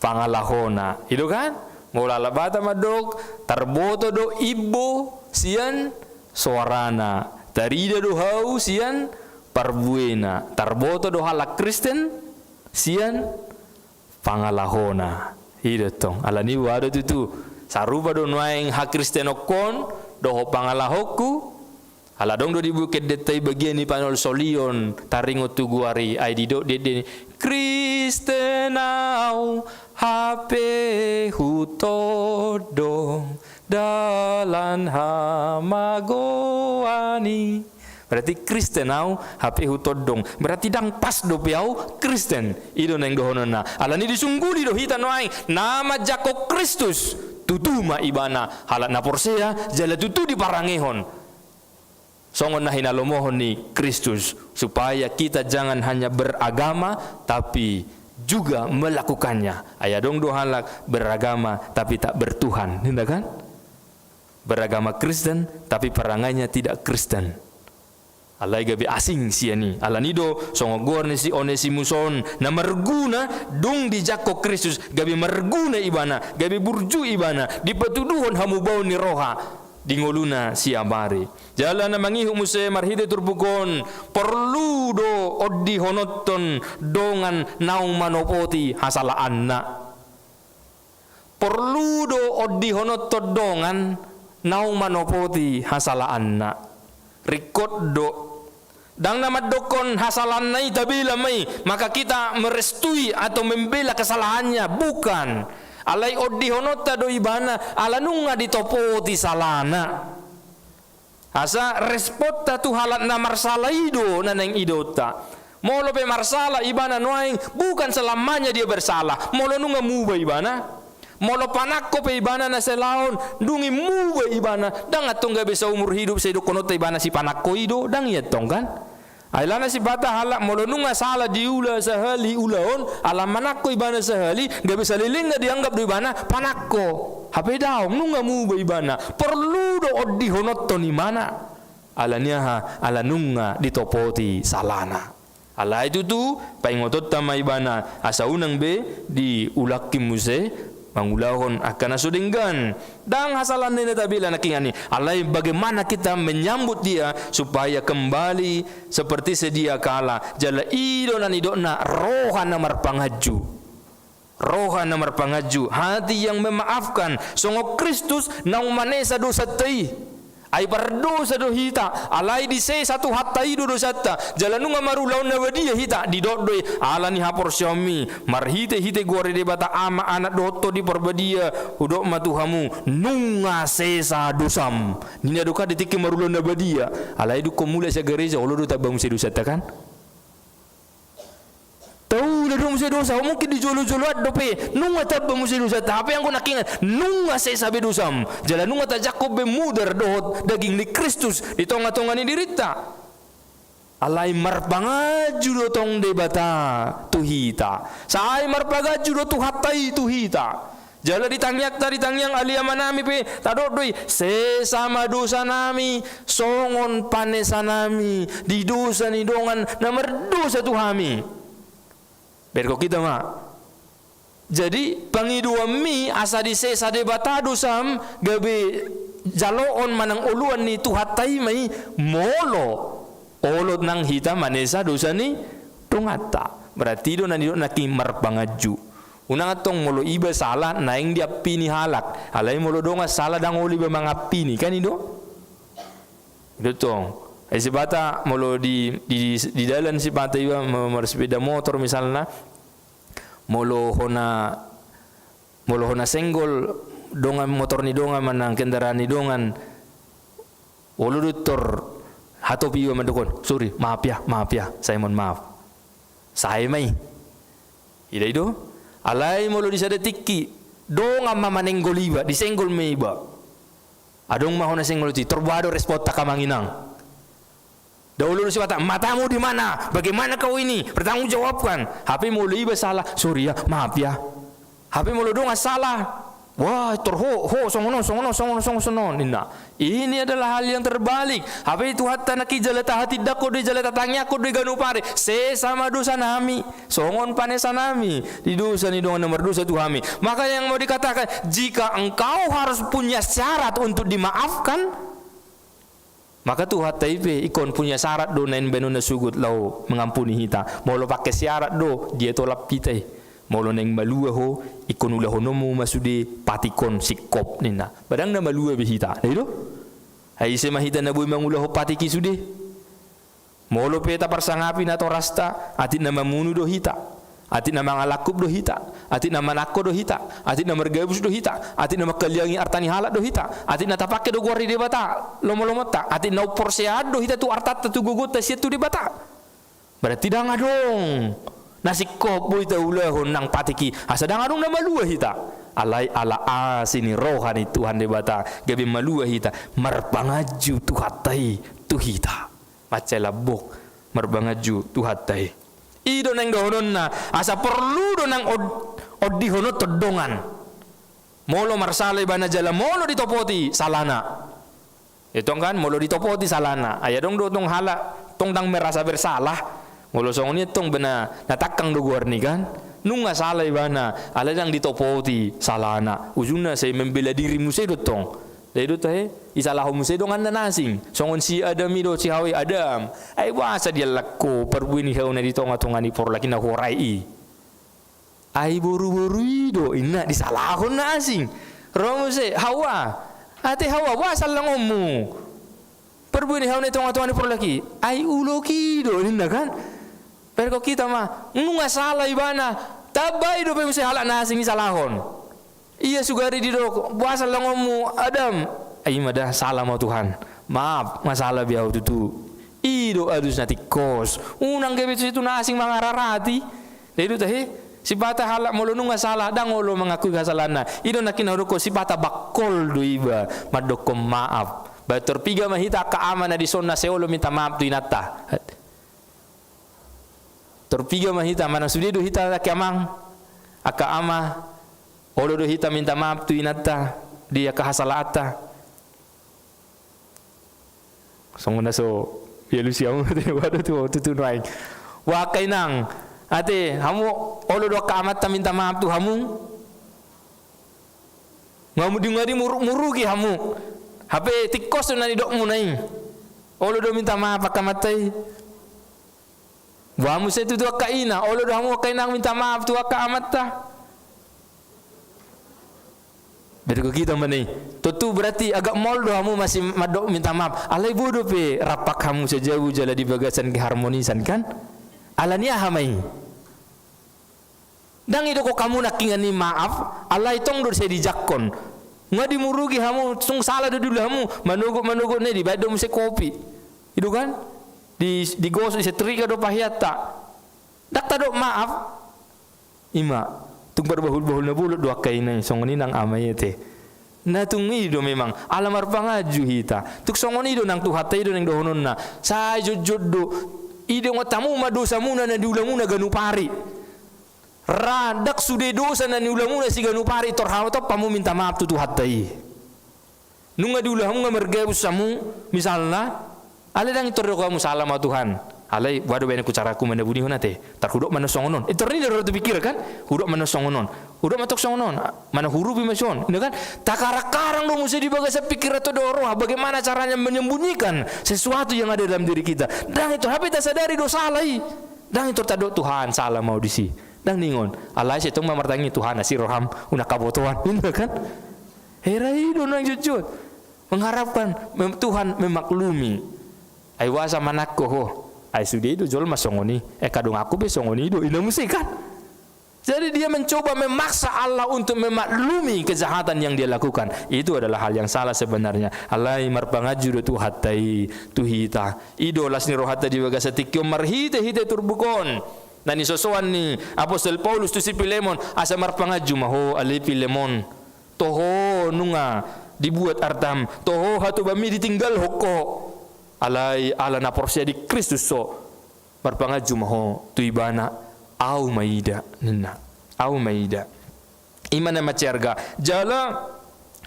pangalahona. Ido kan? Molo halak Batak mandok, tarboto do imbo sian soarana, tarida do hau sian parbuena. Tarboto do halak Kristen sian pangalahona. I do tong. Alani boha do tutu. Sarupa do nuaeng hakristenonhon dohot pangalahonku. Ala adong do di buku endenta i bagian ni panolsolion taringot tu goar i, ai didok di ende ni, Kristen ahu, hape hutondong dalan hamagoan i. Berarti Kristen ahu, hape hutondong. Berarti ndang pas dope ahu Kristen. I do naeng dohononna. Alani disungguli do hita nuaeng na manjangkon Kristus. Tutu ma ibana halak na porsea, jala tutu diparangehon songon na hinalomohon ni Kristus, supaya kita jangan hanya beragama, tapi juga melakukannya. Ai adong do halak beragama, tapi tak bertuhan. Ninna kan? Beragama Kristen, tapi perangainya tidak Kristen. Alai gabe asing sian i. Alani do, songon goar ni si Onesimus on, na marguna, dung dijangkon Kristus, gabe marguna ibana, gabe burju ibana, dipatuduhon hamubaon ni roha di ngoluna siapari. Jala na mangihut muse marhite turpuk on, porlu do ondihononton dongan naung manopoti hasalaanna. Porlu do ondihononton dongan naung manopoti hasalaanna. Ringkot do. Ndang na mandokkon hasalaanna i tabela ma i, maka kita merestui atau membela kesalahannya. Bukan. Alai ondihononta do ibana, ala nunga ditopoti salana. Asa responta tu halak na marsala i do na naeng idaonta. Molo pe marsala ibana nuaeng, bukan selamanya dia bersalah. Molo nunga muba ibana. Molo panangko pe ibana na salaon, dung i muba ibana. Ndang antong gabe saumur hidup sai dohononta ibana sipanangko i do, ndang i antong kan? Ai alana sipata halak molo nunga sala diula sahali ulaon, ala manangko ibana sahali, gabe salelengna dianggap do ibana panangko. Hape daong, nunga muba ibana. Porlu do ondihononton ibana. Alani aha? Ala nunga ditopoti salana. Alai tutu, paingotonta ma ibana, asa unang be diulangki muse mangulahon angka na so denggan. Ndang hasalaanna i na tabela nangkiningan i. Alai bagaimana kita menyambut dia supaya kembali seperti sedia kala. Jala i do na nidokna roha na marpanganju. Roha na marpanganju, hati yang memaafkan, songon Kristus naung manesa dosanta i. Ai pardosa do hita, alai disesa Tuhanta i do dosanta, jala nunga marulaon na badia hita, didok do i, ala ni haporseaonmi, marhitehite goar ni Debata Ama, Anak dohot Tondi Parbadia, hudok ma tu hamu, nunga sesa dosam. Ninna do kan di tingki marulaon na badia, alai dungkon mulak sian gareja, olo do tamba muse dosanta kan? Taula do muse dosa, mungkin di jolo-joloan dope, nunga tamba muse dosanta, hape anggo nangkiningan, nunga sesa be dosam, jala nunga tajangkon be mudar dohot daging ni Kristus di tonga-tonga ni dirinta. Alai marpanganju do tong Debata tu hita. Sai marpanganju do Tuhanta i tu hita. Jala di tangiangta, di tangiang ale amanami pe, tadok do i, sesa ma dosanami, songon panesanami di dosa ni dongan na mardosa tu hami. Berko kita ma. Jadi, pangidoanmi asa disesa Debata dosam, gabe jaloon manang oloan ni Tuhanta i ma i, molo olo nang hita manesa dosa ni donganta. Berarti do na nidok nangkin marpanganju. Unang antong molo iba sala naeng diampini halak. Alai molo dongan sala ndang olo iba mangampini, kan i do? I do tong. Ai sipata molo di, di, di dalan sipata iba ma-, marsepeda motor misalna. Molo hona, molo hona senggol dongan, motor ni dongan manang kendaraan ni dongan. Olo do tor hatop iba mandok on, "Sorry, maaf ya, maaf ya, saya mohon maaf." Sae ma i. Ida i do. Alai molo di sada tingki, dongan ma manenggol iba, disenggol ma iba. Adong ma hona senggol i, tor boha do responta, amang inang? Ndang olo do sipata, "Matamu di mana? Bagaimana kau ini? Pertanggungjawabkan." Hape molo iba sala, "Sorry ya, maaf ya." Hape molo dongan sala, "Wah, tor ho, ho, songon on, songon on, songon on, songon on, songon on," ninna. Ini adalah hal yang terbalik. Hape Tuhanta nangkin jala tahatindangkon do i, jala tatangiangkon do i ganup ari. Sesa ma dosanami, songon panesanami di dosa ni dongan na mardosa tu hami. Maka yang mau dikatakan, jika engkau harus punya syarat untuk dimaafkan, maka Tuhanta i pe ingkon punya syarat do naeng baenonna sogot laho mangampuni hita. Molo pake syarat do, dia tolap hita i. Molo naeng malua ho, ingkon ulahononmu ma sude patik on singkop ninna. Ba ndang na malua be hita, na i do? Ai ise ma hita na boi mangulahon patik i sude? Molo pe taparsangapi natorasta, atik na mamunu do hita, atik na mangalangkup do hita, atik na manangko do hita, atik na margabus do hita, atik na manghaliangi arta ni halak do hita, atik na tapangke do goar ni Debata lomolomonta, atik na umporseaon do hita tu artanta, tu gogonta sian tu Debata. Berarti ndang adong na singkop boi taulahon nang patik i, asa ndang adong na malua hita. Alai ala asi ni roha ni Tuhan Debata gabe malua hita, marpanganju Tuhanta i tu hita. Mansai lambok marpanganju Tuhanta i. I do naeng dohononna, asa porlu do nang od-, ondihononta dongan. Molo marsala ibana jala molo ditopoti salana. Ia tong kan, molo ditopoti salana. Ai adong do tong halak, tong ndang merasa bersalah. Molo songon i tong bena na tangkang do goarni kan. Nunga sala ibana, alai ndang ditopoti salana. Ujungna sai membela diri muse do tong. Jadi do tahe, isalahon muse donganna na asing. Songon si Adam i do, si Hawa i, Adam. Ai boasa diallang ho parbue ni hau na di tonga-tonga ni porlak i na huorai i. Ai boru-boru i do, inna disalahon na asing. Ro muse, Hawa. Ate Hawa, boasa allangonmu parbue ni hau na di tonga-tonga ni porlak i? Ai ulok i do, ninna kan. Berko kita ma, nunga sala ibana, tambai dope muse halak na asing isalahon. Ia sugari didok, boasa allangonmu Adam? Ai ima da, sala ma Tuhan. Maaf, nga sala be ahu tutu. I do alus na tingkos. Unang gabe tu situ na asing mangararati. Jadi do tahe, sipata halak molo nunga sala, ndang olo mangakui hasalaanna. I do nangkin na hudok ho, sipata bangkol do iba mandokkon maaf. Ba tor piga ma hita angka ama na dison na sai olo minta maaf tu inanta. Tor piga ma hita, manang sude do hita angka amang, angka ama, olo do hita minta maaf tu inanta di angka hasalaanta. Songon na so dialusi hamu ate, waduh tu, tu, tu nuaeng. Wah, angka inang, ate, hamu olo do angka amanta minta maaf tu hamu? Nga mu di, nga di muru-, murugi hamu. Hape tingkos do na nidokmuna i. Olo do minta maaf angka amanta i? Boha muse tu, tu angka ina, olo do hamu angka inang minta maaf tu angka amanta? Berko kita ma i. Tontu berarti agak maol do hamu masih mandok minta maaf. Alai boi dope rampak hamu sajabu jala di bagasan keharmonisan kan? Alani aha ma i? Ndang didok hamu nangkiningan i maaf, alai tong do sai dijangkon. Nga dimurugi hamu, tung sala do diula hamu, manogot-manogot na i dibaen do muse kopi. I do kan? Di, digosok, disetrika do paheanta. Ndang tadok maaf. Ima, tung parbahul-bahul na bolon do angka ina i, songon i nang ama i ate. Na tung i do memang, ala marpanganju hita. Tung songon i do nang Tuhanta i do naeng dohononna. Sai jotjot do. Idaon hamu ma dosamuna na niulamuna ganup ari. Ra ndang sude dosa na niulamuna siganup ari, tor hatop hamu minta maaf tu Tuhanta i. Nunga diula hamu, nga margabus hamu, misalna, alai ndang i tor didok hamu sala ma Tuhan. Alai, waduh, baen ku caraku manabunihon ate. Tar hudok ma na songon on. I tor ninna do tu pikiran kan? Hudok ma na songon on. Hudok ma tong songon on. Mana hurupi ma songon. Inda kan? Takarang-karang do muse di bagasan pikiran tu do roha. Bagaimana caranya menyembunyikan sesuatu yang ada dalam diri kita. Ndang i tor, hape tasadari do sala i. Ndang i tor tadok Tuhan, sala ma au disi. Ndang ninna on. Alai sai tong ma martangis, Tuhan, asi roham, unang habotoan. Inda kan? Hera i do nang jotjot. Mengharapkan mem-, Tuhan memaklumi. Ai boasa manangko ho? Ai sude do jolma songon i. Eh, kadonganku pe songon i do. Inna muse kan? Jadi dia mencoba memaksa Allah untuk memaklumi kejahatan yang dia lakukan. Itu adalah hal yang salah sebenarnya. Alai marpanganju do Tuhanta i tu hita. I do las ni rohanta di bagasan tingki on marhite-hite turpuk on. Na nisosoan ni apostel Paulus tu si Pilemon, asa marpanganju ma ho ale Pilemon. Toho nunga dibuat artam, toho hatobanmi ditinggalhon ho. Alai ala na porsea di Kristus ho, marpanganju ma ho tu ibana, au maida, ninna. Au maida. Ima na mansai arga. Jala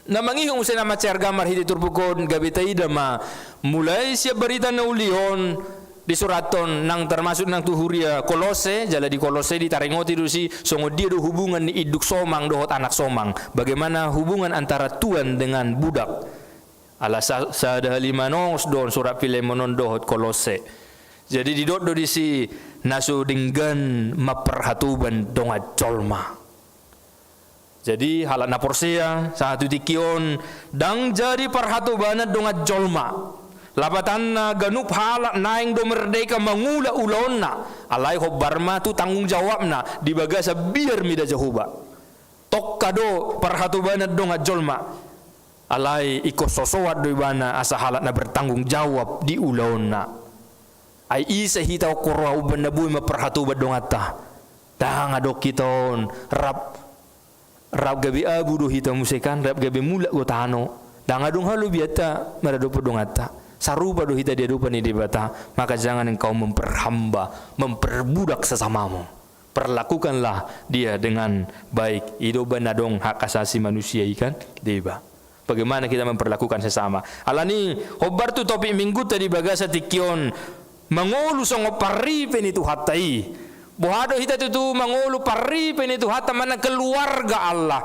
na mangihut muse na mansai arga marhite turpuk on gabe taida ma mulai sian barita na uli on disurathon nang termasuk nang tu huria Kolose, jala di Kolose ditaringoti do disi songon dia do hubungan ni induk somang dohot anak somang. Bagaimana hubungan antara tuan dengan budak. Ala sa-, sada hali manongos do on surat Pilemon on dohot Kolose. Jadi didok do disi na so denggan mamparhatoban dongan jolma. Jadi halak na porsea sahat tu tingki on ndang jadi parhatobanan dongan jolma. Lapatanna ganup halak naeng do merdeka mangula ulaonna. Alai hombar ma tu tanggung jawabna di bagasan biar mida Jahowa. Tongka do parhatobanan dongan jolma. Alai ingkon sosoan do ibana asa halak na bertanggung jawab di ulaonna. Ai ise hita on huroha umbahen na boi mamparhatoban donganta? Ndang adong hita on rap, rap gabe abu do hita muse kan, rap gabe mulak do tano. Ndang adong halobianta maradophon donganta. Sarupa do hita di adopan ni Debata, maka jangan engkau memperhamba, memperbudak sesamamu. Perlakukanlah dia dengan baik. I do umbahen adong hak asasi manusia i kan, deba. Bagaimana kita memperlakukan sesama. Alani, hombar tu topik minggunta di bagasan tingki on, mangolu songon parripe ni Tuhanta i. Boha do hita tutu mangolu parripe ni Tuhanta manang keluarga Allah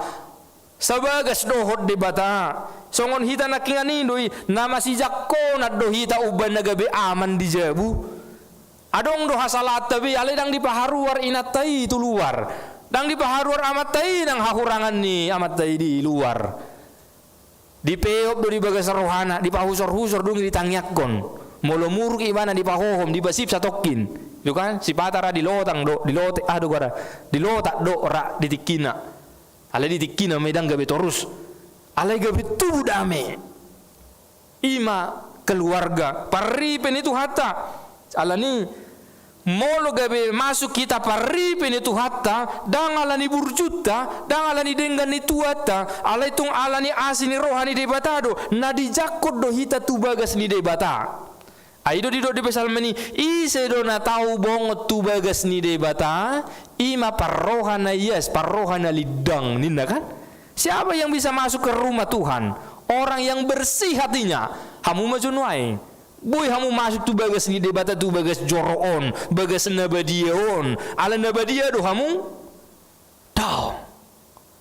sabagas dohot Debata. Songon hita nangkiningan i do i, na masijangkonan do hita umbahen na gabe aman di jabu. Adong do hasalaanta be, alai ndang dipaharuar inanta i tu luar. Ndang dipaharuar amanta i nang hahurangan ni amanta i di luar. Dipeop do di bagas rohana, dipahusorhusor dung i ditangiangkon. Molo muruk ibana dipahohom, dipasip satongkin. Itu kan, sipata ra dilotang do, dilote, ah, do gara. Dilotak do ra di tingkina. Alai di tingkina ma i ndang gabe torus. Alai gabe tubu dame. I ma keluarga, parripe ni Tuhanta. Alani, molo gabe masuk hita parripe ni Tuhanta, ndang alani burjunta, ndang alani denggan ni tuanta, alai tung alani asi ni roha ni Debata do, na dijangkon do hita tu bagas ni Debata. Ai do didok di Psalmen i, ise do na tau bongot tu bagas ni Debata, i ma parroha na ias, parroha na lindang, ninna kan? Siapa yang bisa masuk ke rumah Tuhan? Orang yang bersih hatinya. Hamu ma jo nuaeng. Boi hamu masuk tu bagas ni Debata, tu bagas joro on, bagas na badia on. Ala na badia do hamu? Daong.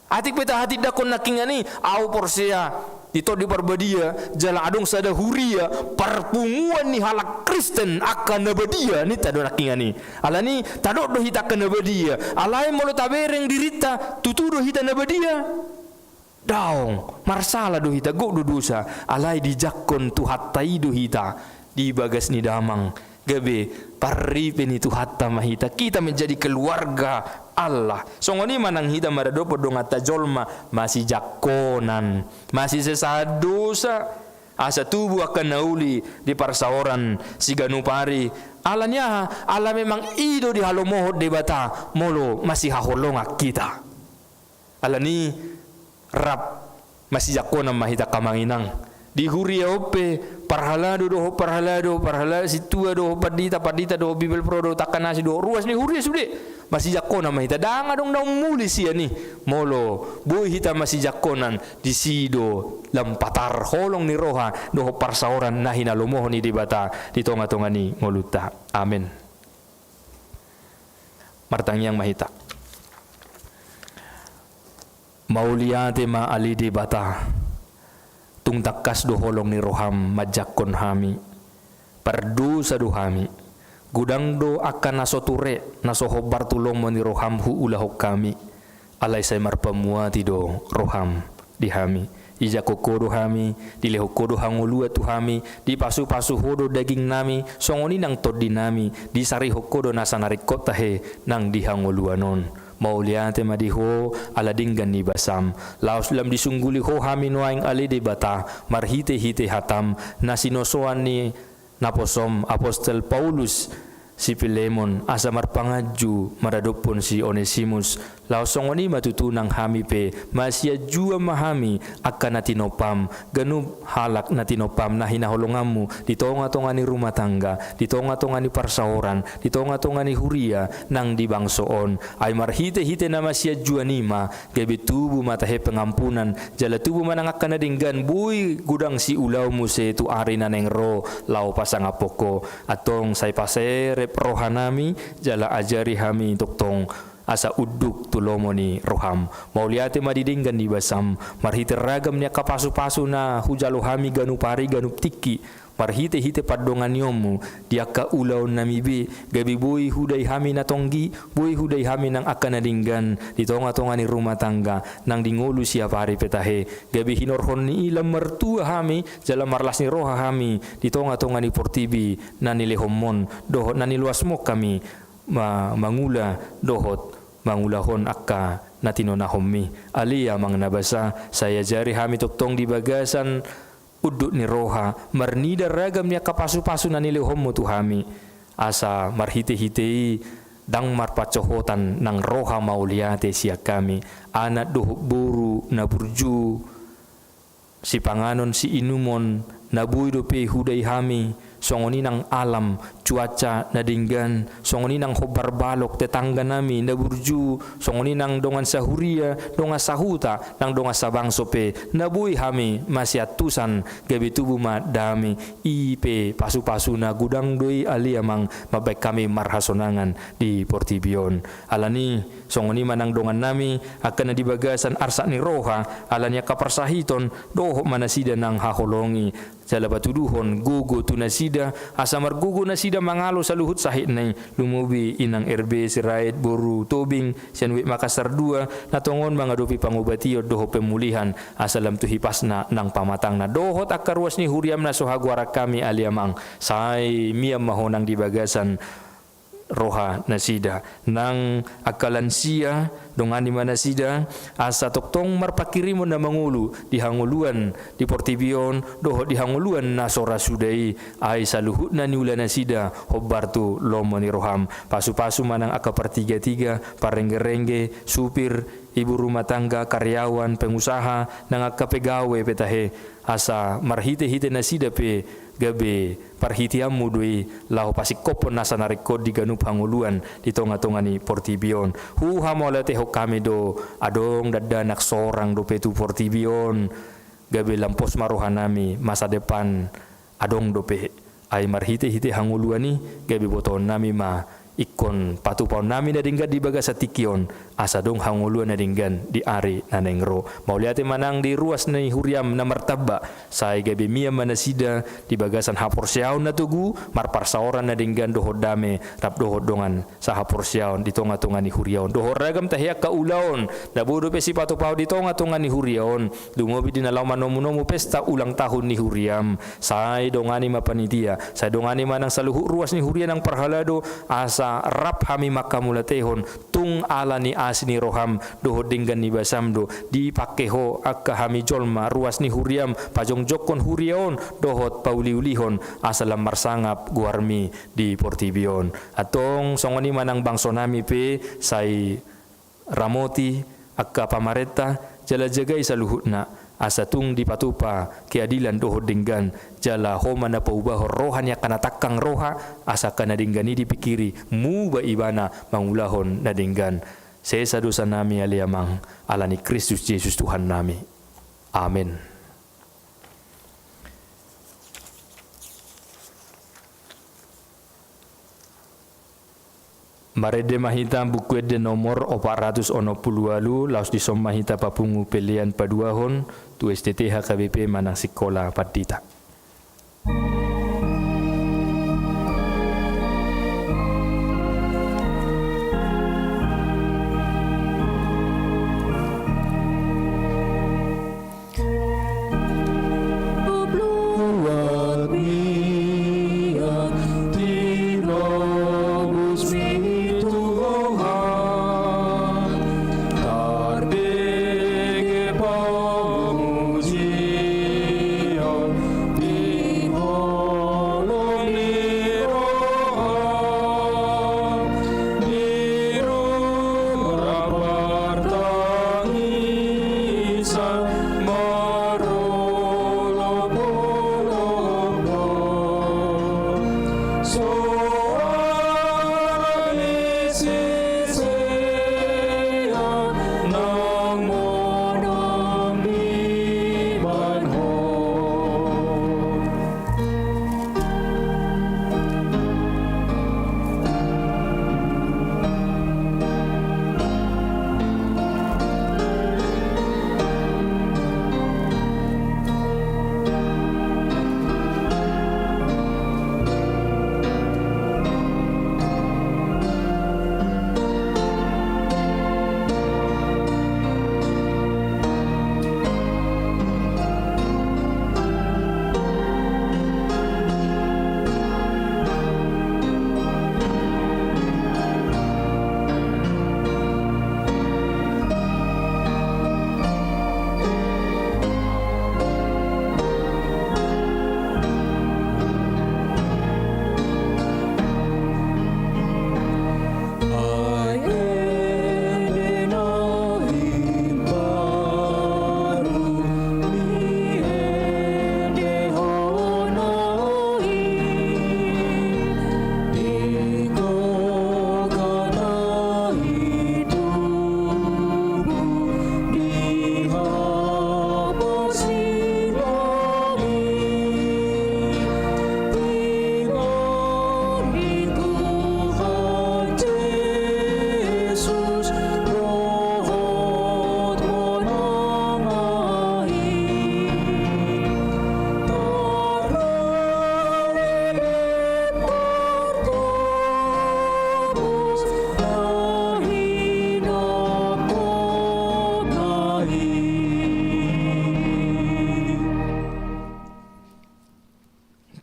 Atik pe tahatindangkon nangkiningan i, au porsea di Tondi Parbadia, jala adong sada huria, parpunguan ni halak Kristen angka na badia, ninta do nangkiningan i. Alani, tadok do hita angka na badia. Alai molo tabereng dirinta, tutu do hita na badia? Daong, marsala do hita, gok do dosa, alai dijangkon Tuhanta i do hita, di bagas ni damang, gabe parripe ni Tuhanta ma hita, kita menjadi keluarga Allah. Songon i ma nang hita maradophon donganta jolma, masijangkonan, masisesahan dosa, asa tubu angka na uli di parsaoran siganup ari. Alani aha? Ala memang i do dihalomohon Debata, molo masihaholongan hita. Alani rap masijangkonan ma hita angka amang inang. Di huria on pe parhalado dohot parhalado, parhalado sintua dohot pandita, pandita dohot bibelvrouw dohot angka na asing dohot ruas ni huria sude. Masijangkonan ma hita, ndang adong na umuli sian i. Molo boi hita masijangkonan, disi do lam patar holong ni roha dohot parsaoran na hinalomohon ni Debata di tongatonga ni ngolunta. Amen. Martangiang ma hita. Mauliate ma ale Debata, tung tangkas do holong ni roham manjangkon hami. Pardosa do hami. Godang do angka na so ture, na so hombar tu lomo ni roham huulahon hami. Alai sai marpamuati do roham di hami. Dijangkon ho do hami, dilehon ho do hangoluan tu hami, dipasupasu ho do dagingnami, songon i nang tondinami, disarihon ho do nasa na ringkot tahe nang di hangoluan on. Mauliate ma di ho, ala denggan ni basam. Laos lam disungguli ho hami nuaeng ale Debata, marhitehite hatam, na sinosoan ni naposom apostel Paulus si Pilemon, asa marpanganju maradophon si Onesimus, laos songon i ma tutu nang hami pe, masianjuan ma hami, angka na tinompam, ganup halak na tinompam na hinaholonganmu, di tongatonga ni rumah tangga, di tongatonga ni parsaoran, di tongatonga ni huria, nang di bangso on, ai marhitehite na masianjuan i ma, gabe tubu ma tahe pengampunan, jala tubu ma nang angka na denggan boi godang siulaon muse tu ari na naeng ro laho pasangaphon ho. Antong sai paserep rohanami, jala ajari hami tongtong asa unduk tu lomo ni roham. Mauliate ma di denggan ni basam, marhite ragam ni angka pasupasu na hujalo hami ganup ari ganup tingki, marhitehite pandonganionmu di angka ulaonnami be, gabe boi hudai hami na tonggi, boi hudai hami nang angka na denggan di tongatonga ni rumah tangga, nang di ngolu siapari pe tahe, gabe hinorhon ni i lam martua hami jala marlas ni roha hami di tongatonga ni portibi na nilehonmon dohot na niloasmon hami ma-, mangula dohot mangulahon angka na tinonahonmi. Ale Amang na basa, sai ajari hami tongtong di bagasan unduk ni roha, marnida ragam ni angka pasupasu na nilehonmu tu hami, asa marhitehite i ndang marpansohotan nang roha mauliate sian hami, anak dohot boru na burju, sipanganon siinumon na boi dope hudai hami, songon i nang alam, cuaca na denggan, songon i nang hombar balok tetangganami na burju, songon i nang dongan sahuria, dongan sahuta, nang dongan sabangso pe, na boi hami masiantusan, gabe tubu ma dame. I pe pasupasu na godang do i, ale Amang, mambahen hami marhasonangan di portibi on. Alani, songon i ma nang dongannami angka na di bagasan arsak ni roha, ala ni angka parsahiton, dohot ma nasida nang haholongi, jala patuduhon gogo tu nasida, asa margogo nasida mangalo saluhut sahitna i, lumobi inang R B Sirait, boru Tobing, sian U I P Makassar dua, na tongon mangadopi pangobation dohot pemulihan, asa lam tu hipasna nang pamatangna, dohot angka ruas ni huriam na so hagoaran hami, ale Amang, sai mian ma Ho nang di bagasan roha nasida. Nang angka lansia, dongani ma nasida, asa tongtong marpanghirimon na mangolu di hangoluan di portibi on, dohot di hangoluan na so ra suda i, ai saluhutna niula nasida hombar tu lomo ni roham. Pasupasu ma nang angka partigatiga, parenggerengge, supir, ibu rumah tangga, karyawan, pengusaha, nang angka pegawe pe tahe, asa marhitehite nasida pe gabe parhiteanmu do i laho pasingkophon nasa na ringkot di ganup hangoluan di tongatonga ni portibi on. Huhamauliatehon hami do, adong dakdanak sorang dope tu portibi on, gabe lam pos ma rohanami, masa depan adong dope. Ai marhitehite hangoluan i, gabe botoonnami ma ingkon patupaonnami na denggan di bagasan tingki on, asa adong hangoluan na denggan di ari na naeng ro. Mauliate ma nang di ruas ni huriam na martamba, sai gabe mian ma nasida di bagasan haporseaon na togu, marparsaoran na denggan dohot dame, rap dohot dongan sahaporseaon di tongatonga ni huria on. Dohot ragam tahe angka ulaon na boi dope sipatupaon di tongatonga ni huria on, lumobi di na laho manomunomu pesta ulang tahun ni huriam. Sai dongani ma panitia, sai dongani ma nang saluhut ruas ni huria nang parhalado, asa rap hami manghamauliatehon, tung ala ni asi ni roham dohot denggan ni basam do dipangke Ho angka hami jolma ruas ni huriam, pajongjongkon huria on dohot pauliulihon, asa lam marsangap goarmi di portibi on. Antong songon i ma nang bangsonami pe, sai ramoti angka pamarenta, jala jagai saluhutna, asa tung dipatupa keadilan dohot denggan, jala Ho ma na paubahon roha ni angka na tangkang roha, asa angka na denggan i dipingkiri, muba ibana mangulahon na denggan. Sesa dosanami, ale Amang, ala ni Kristus Jesus Tuhannami. Amen. Marende ma hita Buku Ende nomor opat ratus onom pulu ualu, laos dison ma hita papungu pelean paduahon tu S T T H K B P manang Sikola Pandita.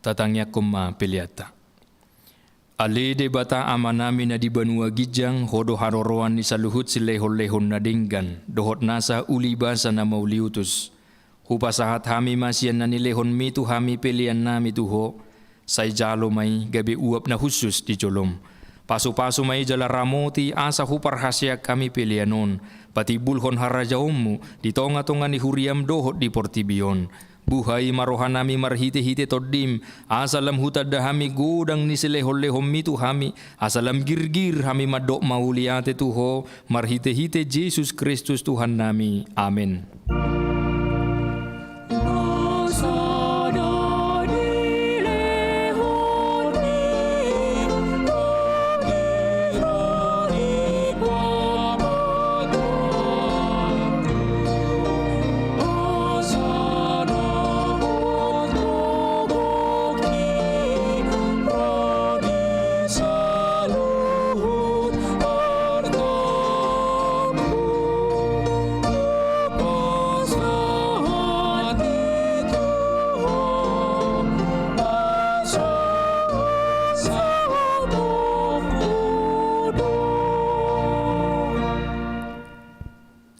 Tatangiangkon ma peleanta. Ale Debata Amanami na di banua ginjang, Ho do haroroan ni saluhut silehonlehon na denggan dohot nasa uli basa na mauliutus. Hupasahat hami ma sian na nilehonMi tu hami peleannami tu Ho. Sai jalo ma i gabe uap na hushus di jolom. Pasupasu ma i jala ramoti asa huparhaseang hami pelean on patimbulhon harajaonMu di tongatonga ni huriaM dohot di portibi on. Buhai ma rohanami marhitehite TondiM, asa lam hutanda hami godang ni silehonlehonMi tu hami, asa lam girgir hami mandok mauliate tu Ho, marhitehite Jesus Kristus Tuhannami. Amen.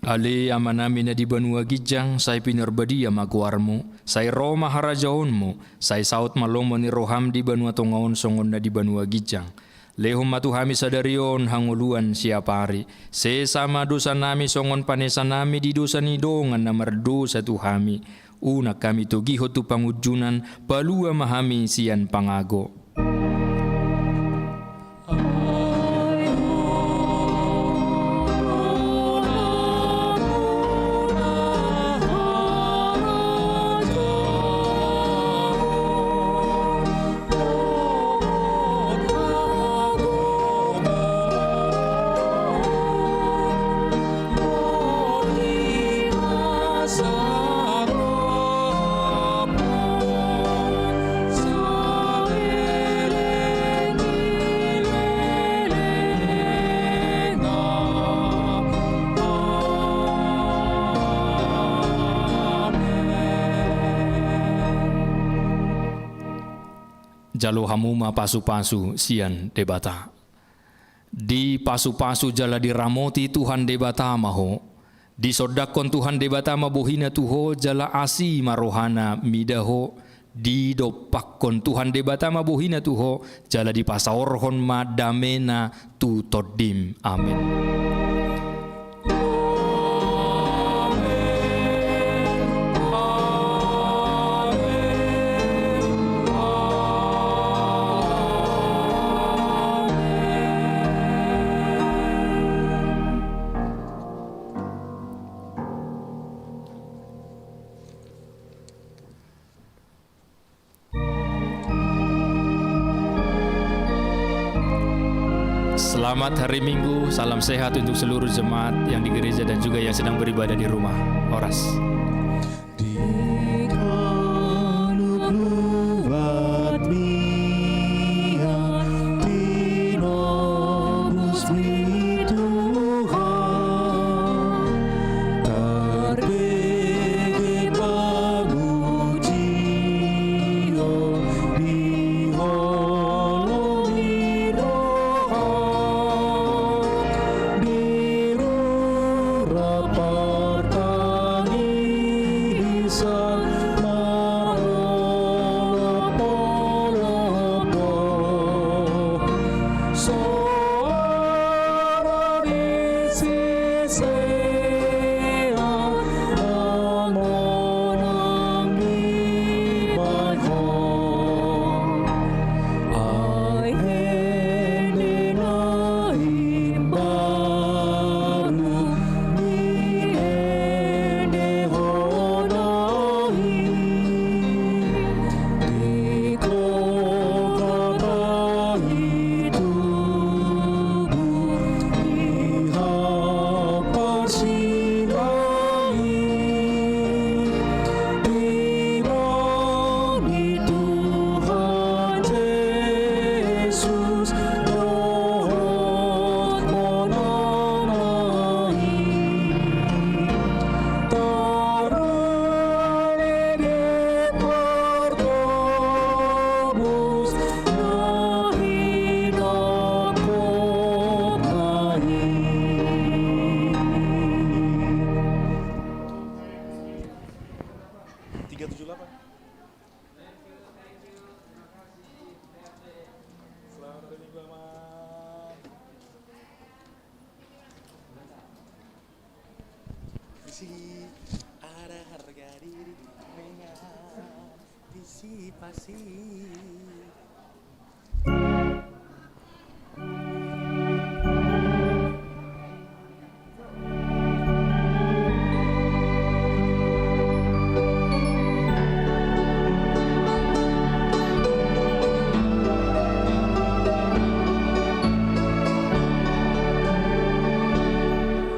Ale Amanami na di banua ginjang, sai pinarbadia ma goarMu, sai ro ma harajaonMu, sai saut ma lomo ni rohaM di banua tonga on songon na di banua ginjang. Lehon ma tu hami sadari on hangoluan siapari. Sesa ma dosanami songon panesanami di dosa ni dongan na mardosa tu hami. Unang hami togihon tu pangunjunan, palua ma hami sian pangago. Jalo hamu ma pasupasu sian Debata. Dipasupasu jala diramoti Tuhan Debata ma ho. Disondangkon Tuhan Debata ma bohina tu ho jala asi ma rohana mida ho. Didompakkon Tuhan Debata ma bohina tu ho jala dipasaorhon ma damena tu tondim. Amen. Selamat hari Minggu, salam sehat untuk seluruh jemaat yang di gereja dan juga yang sedang beribadah di rumah. Horas. Di ganup luat mian tinobus ni Tuhan, tarbege pamujion di holong ni roha, di rura partangi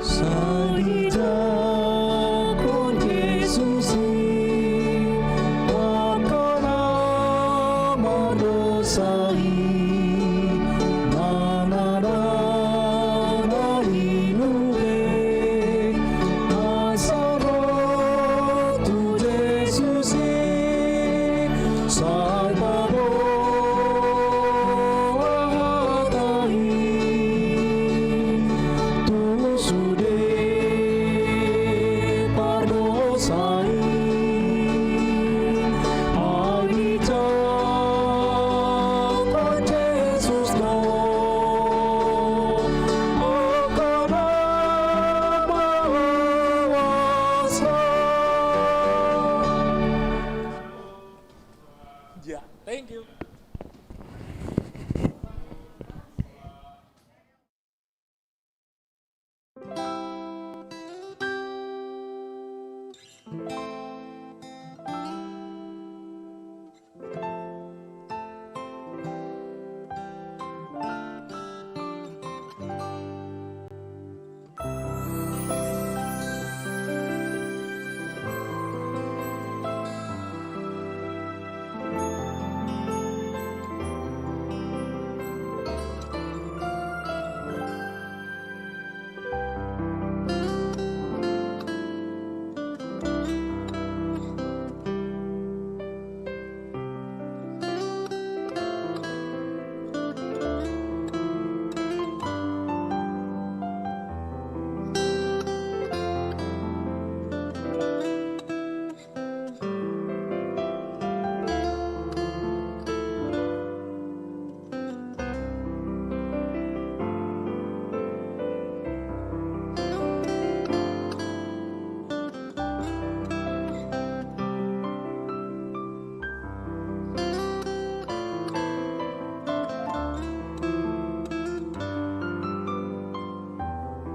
Sai dijangkon Jesus i, angka na mardosa i, na naeng dao na lului, asa ro tu Jesus i, sai paboa hata i. Tu sude pardosa i, ai dijangkon Jesus do, angka na malas do. Ya, thank you.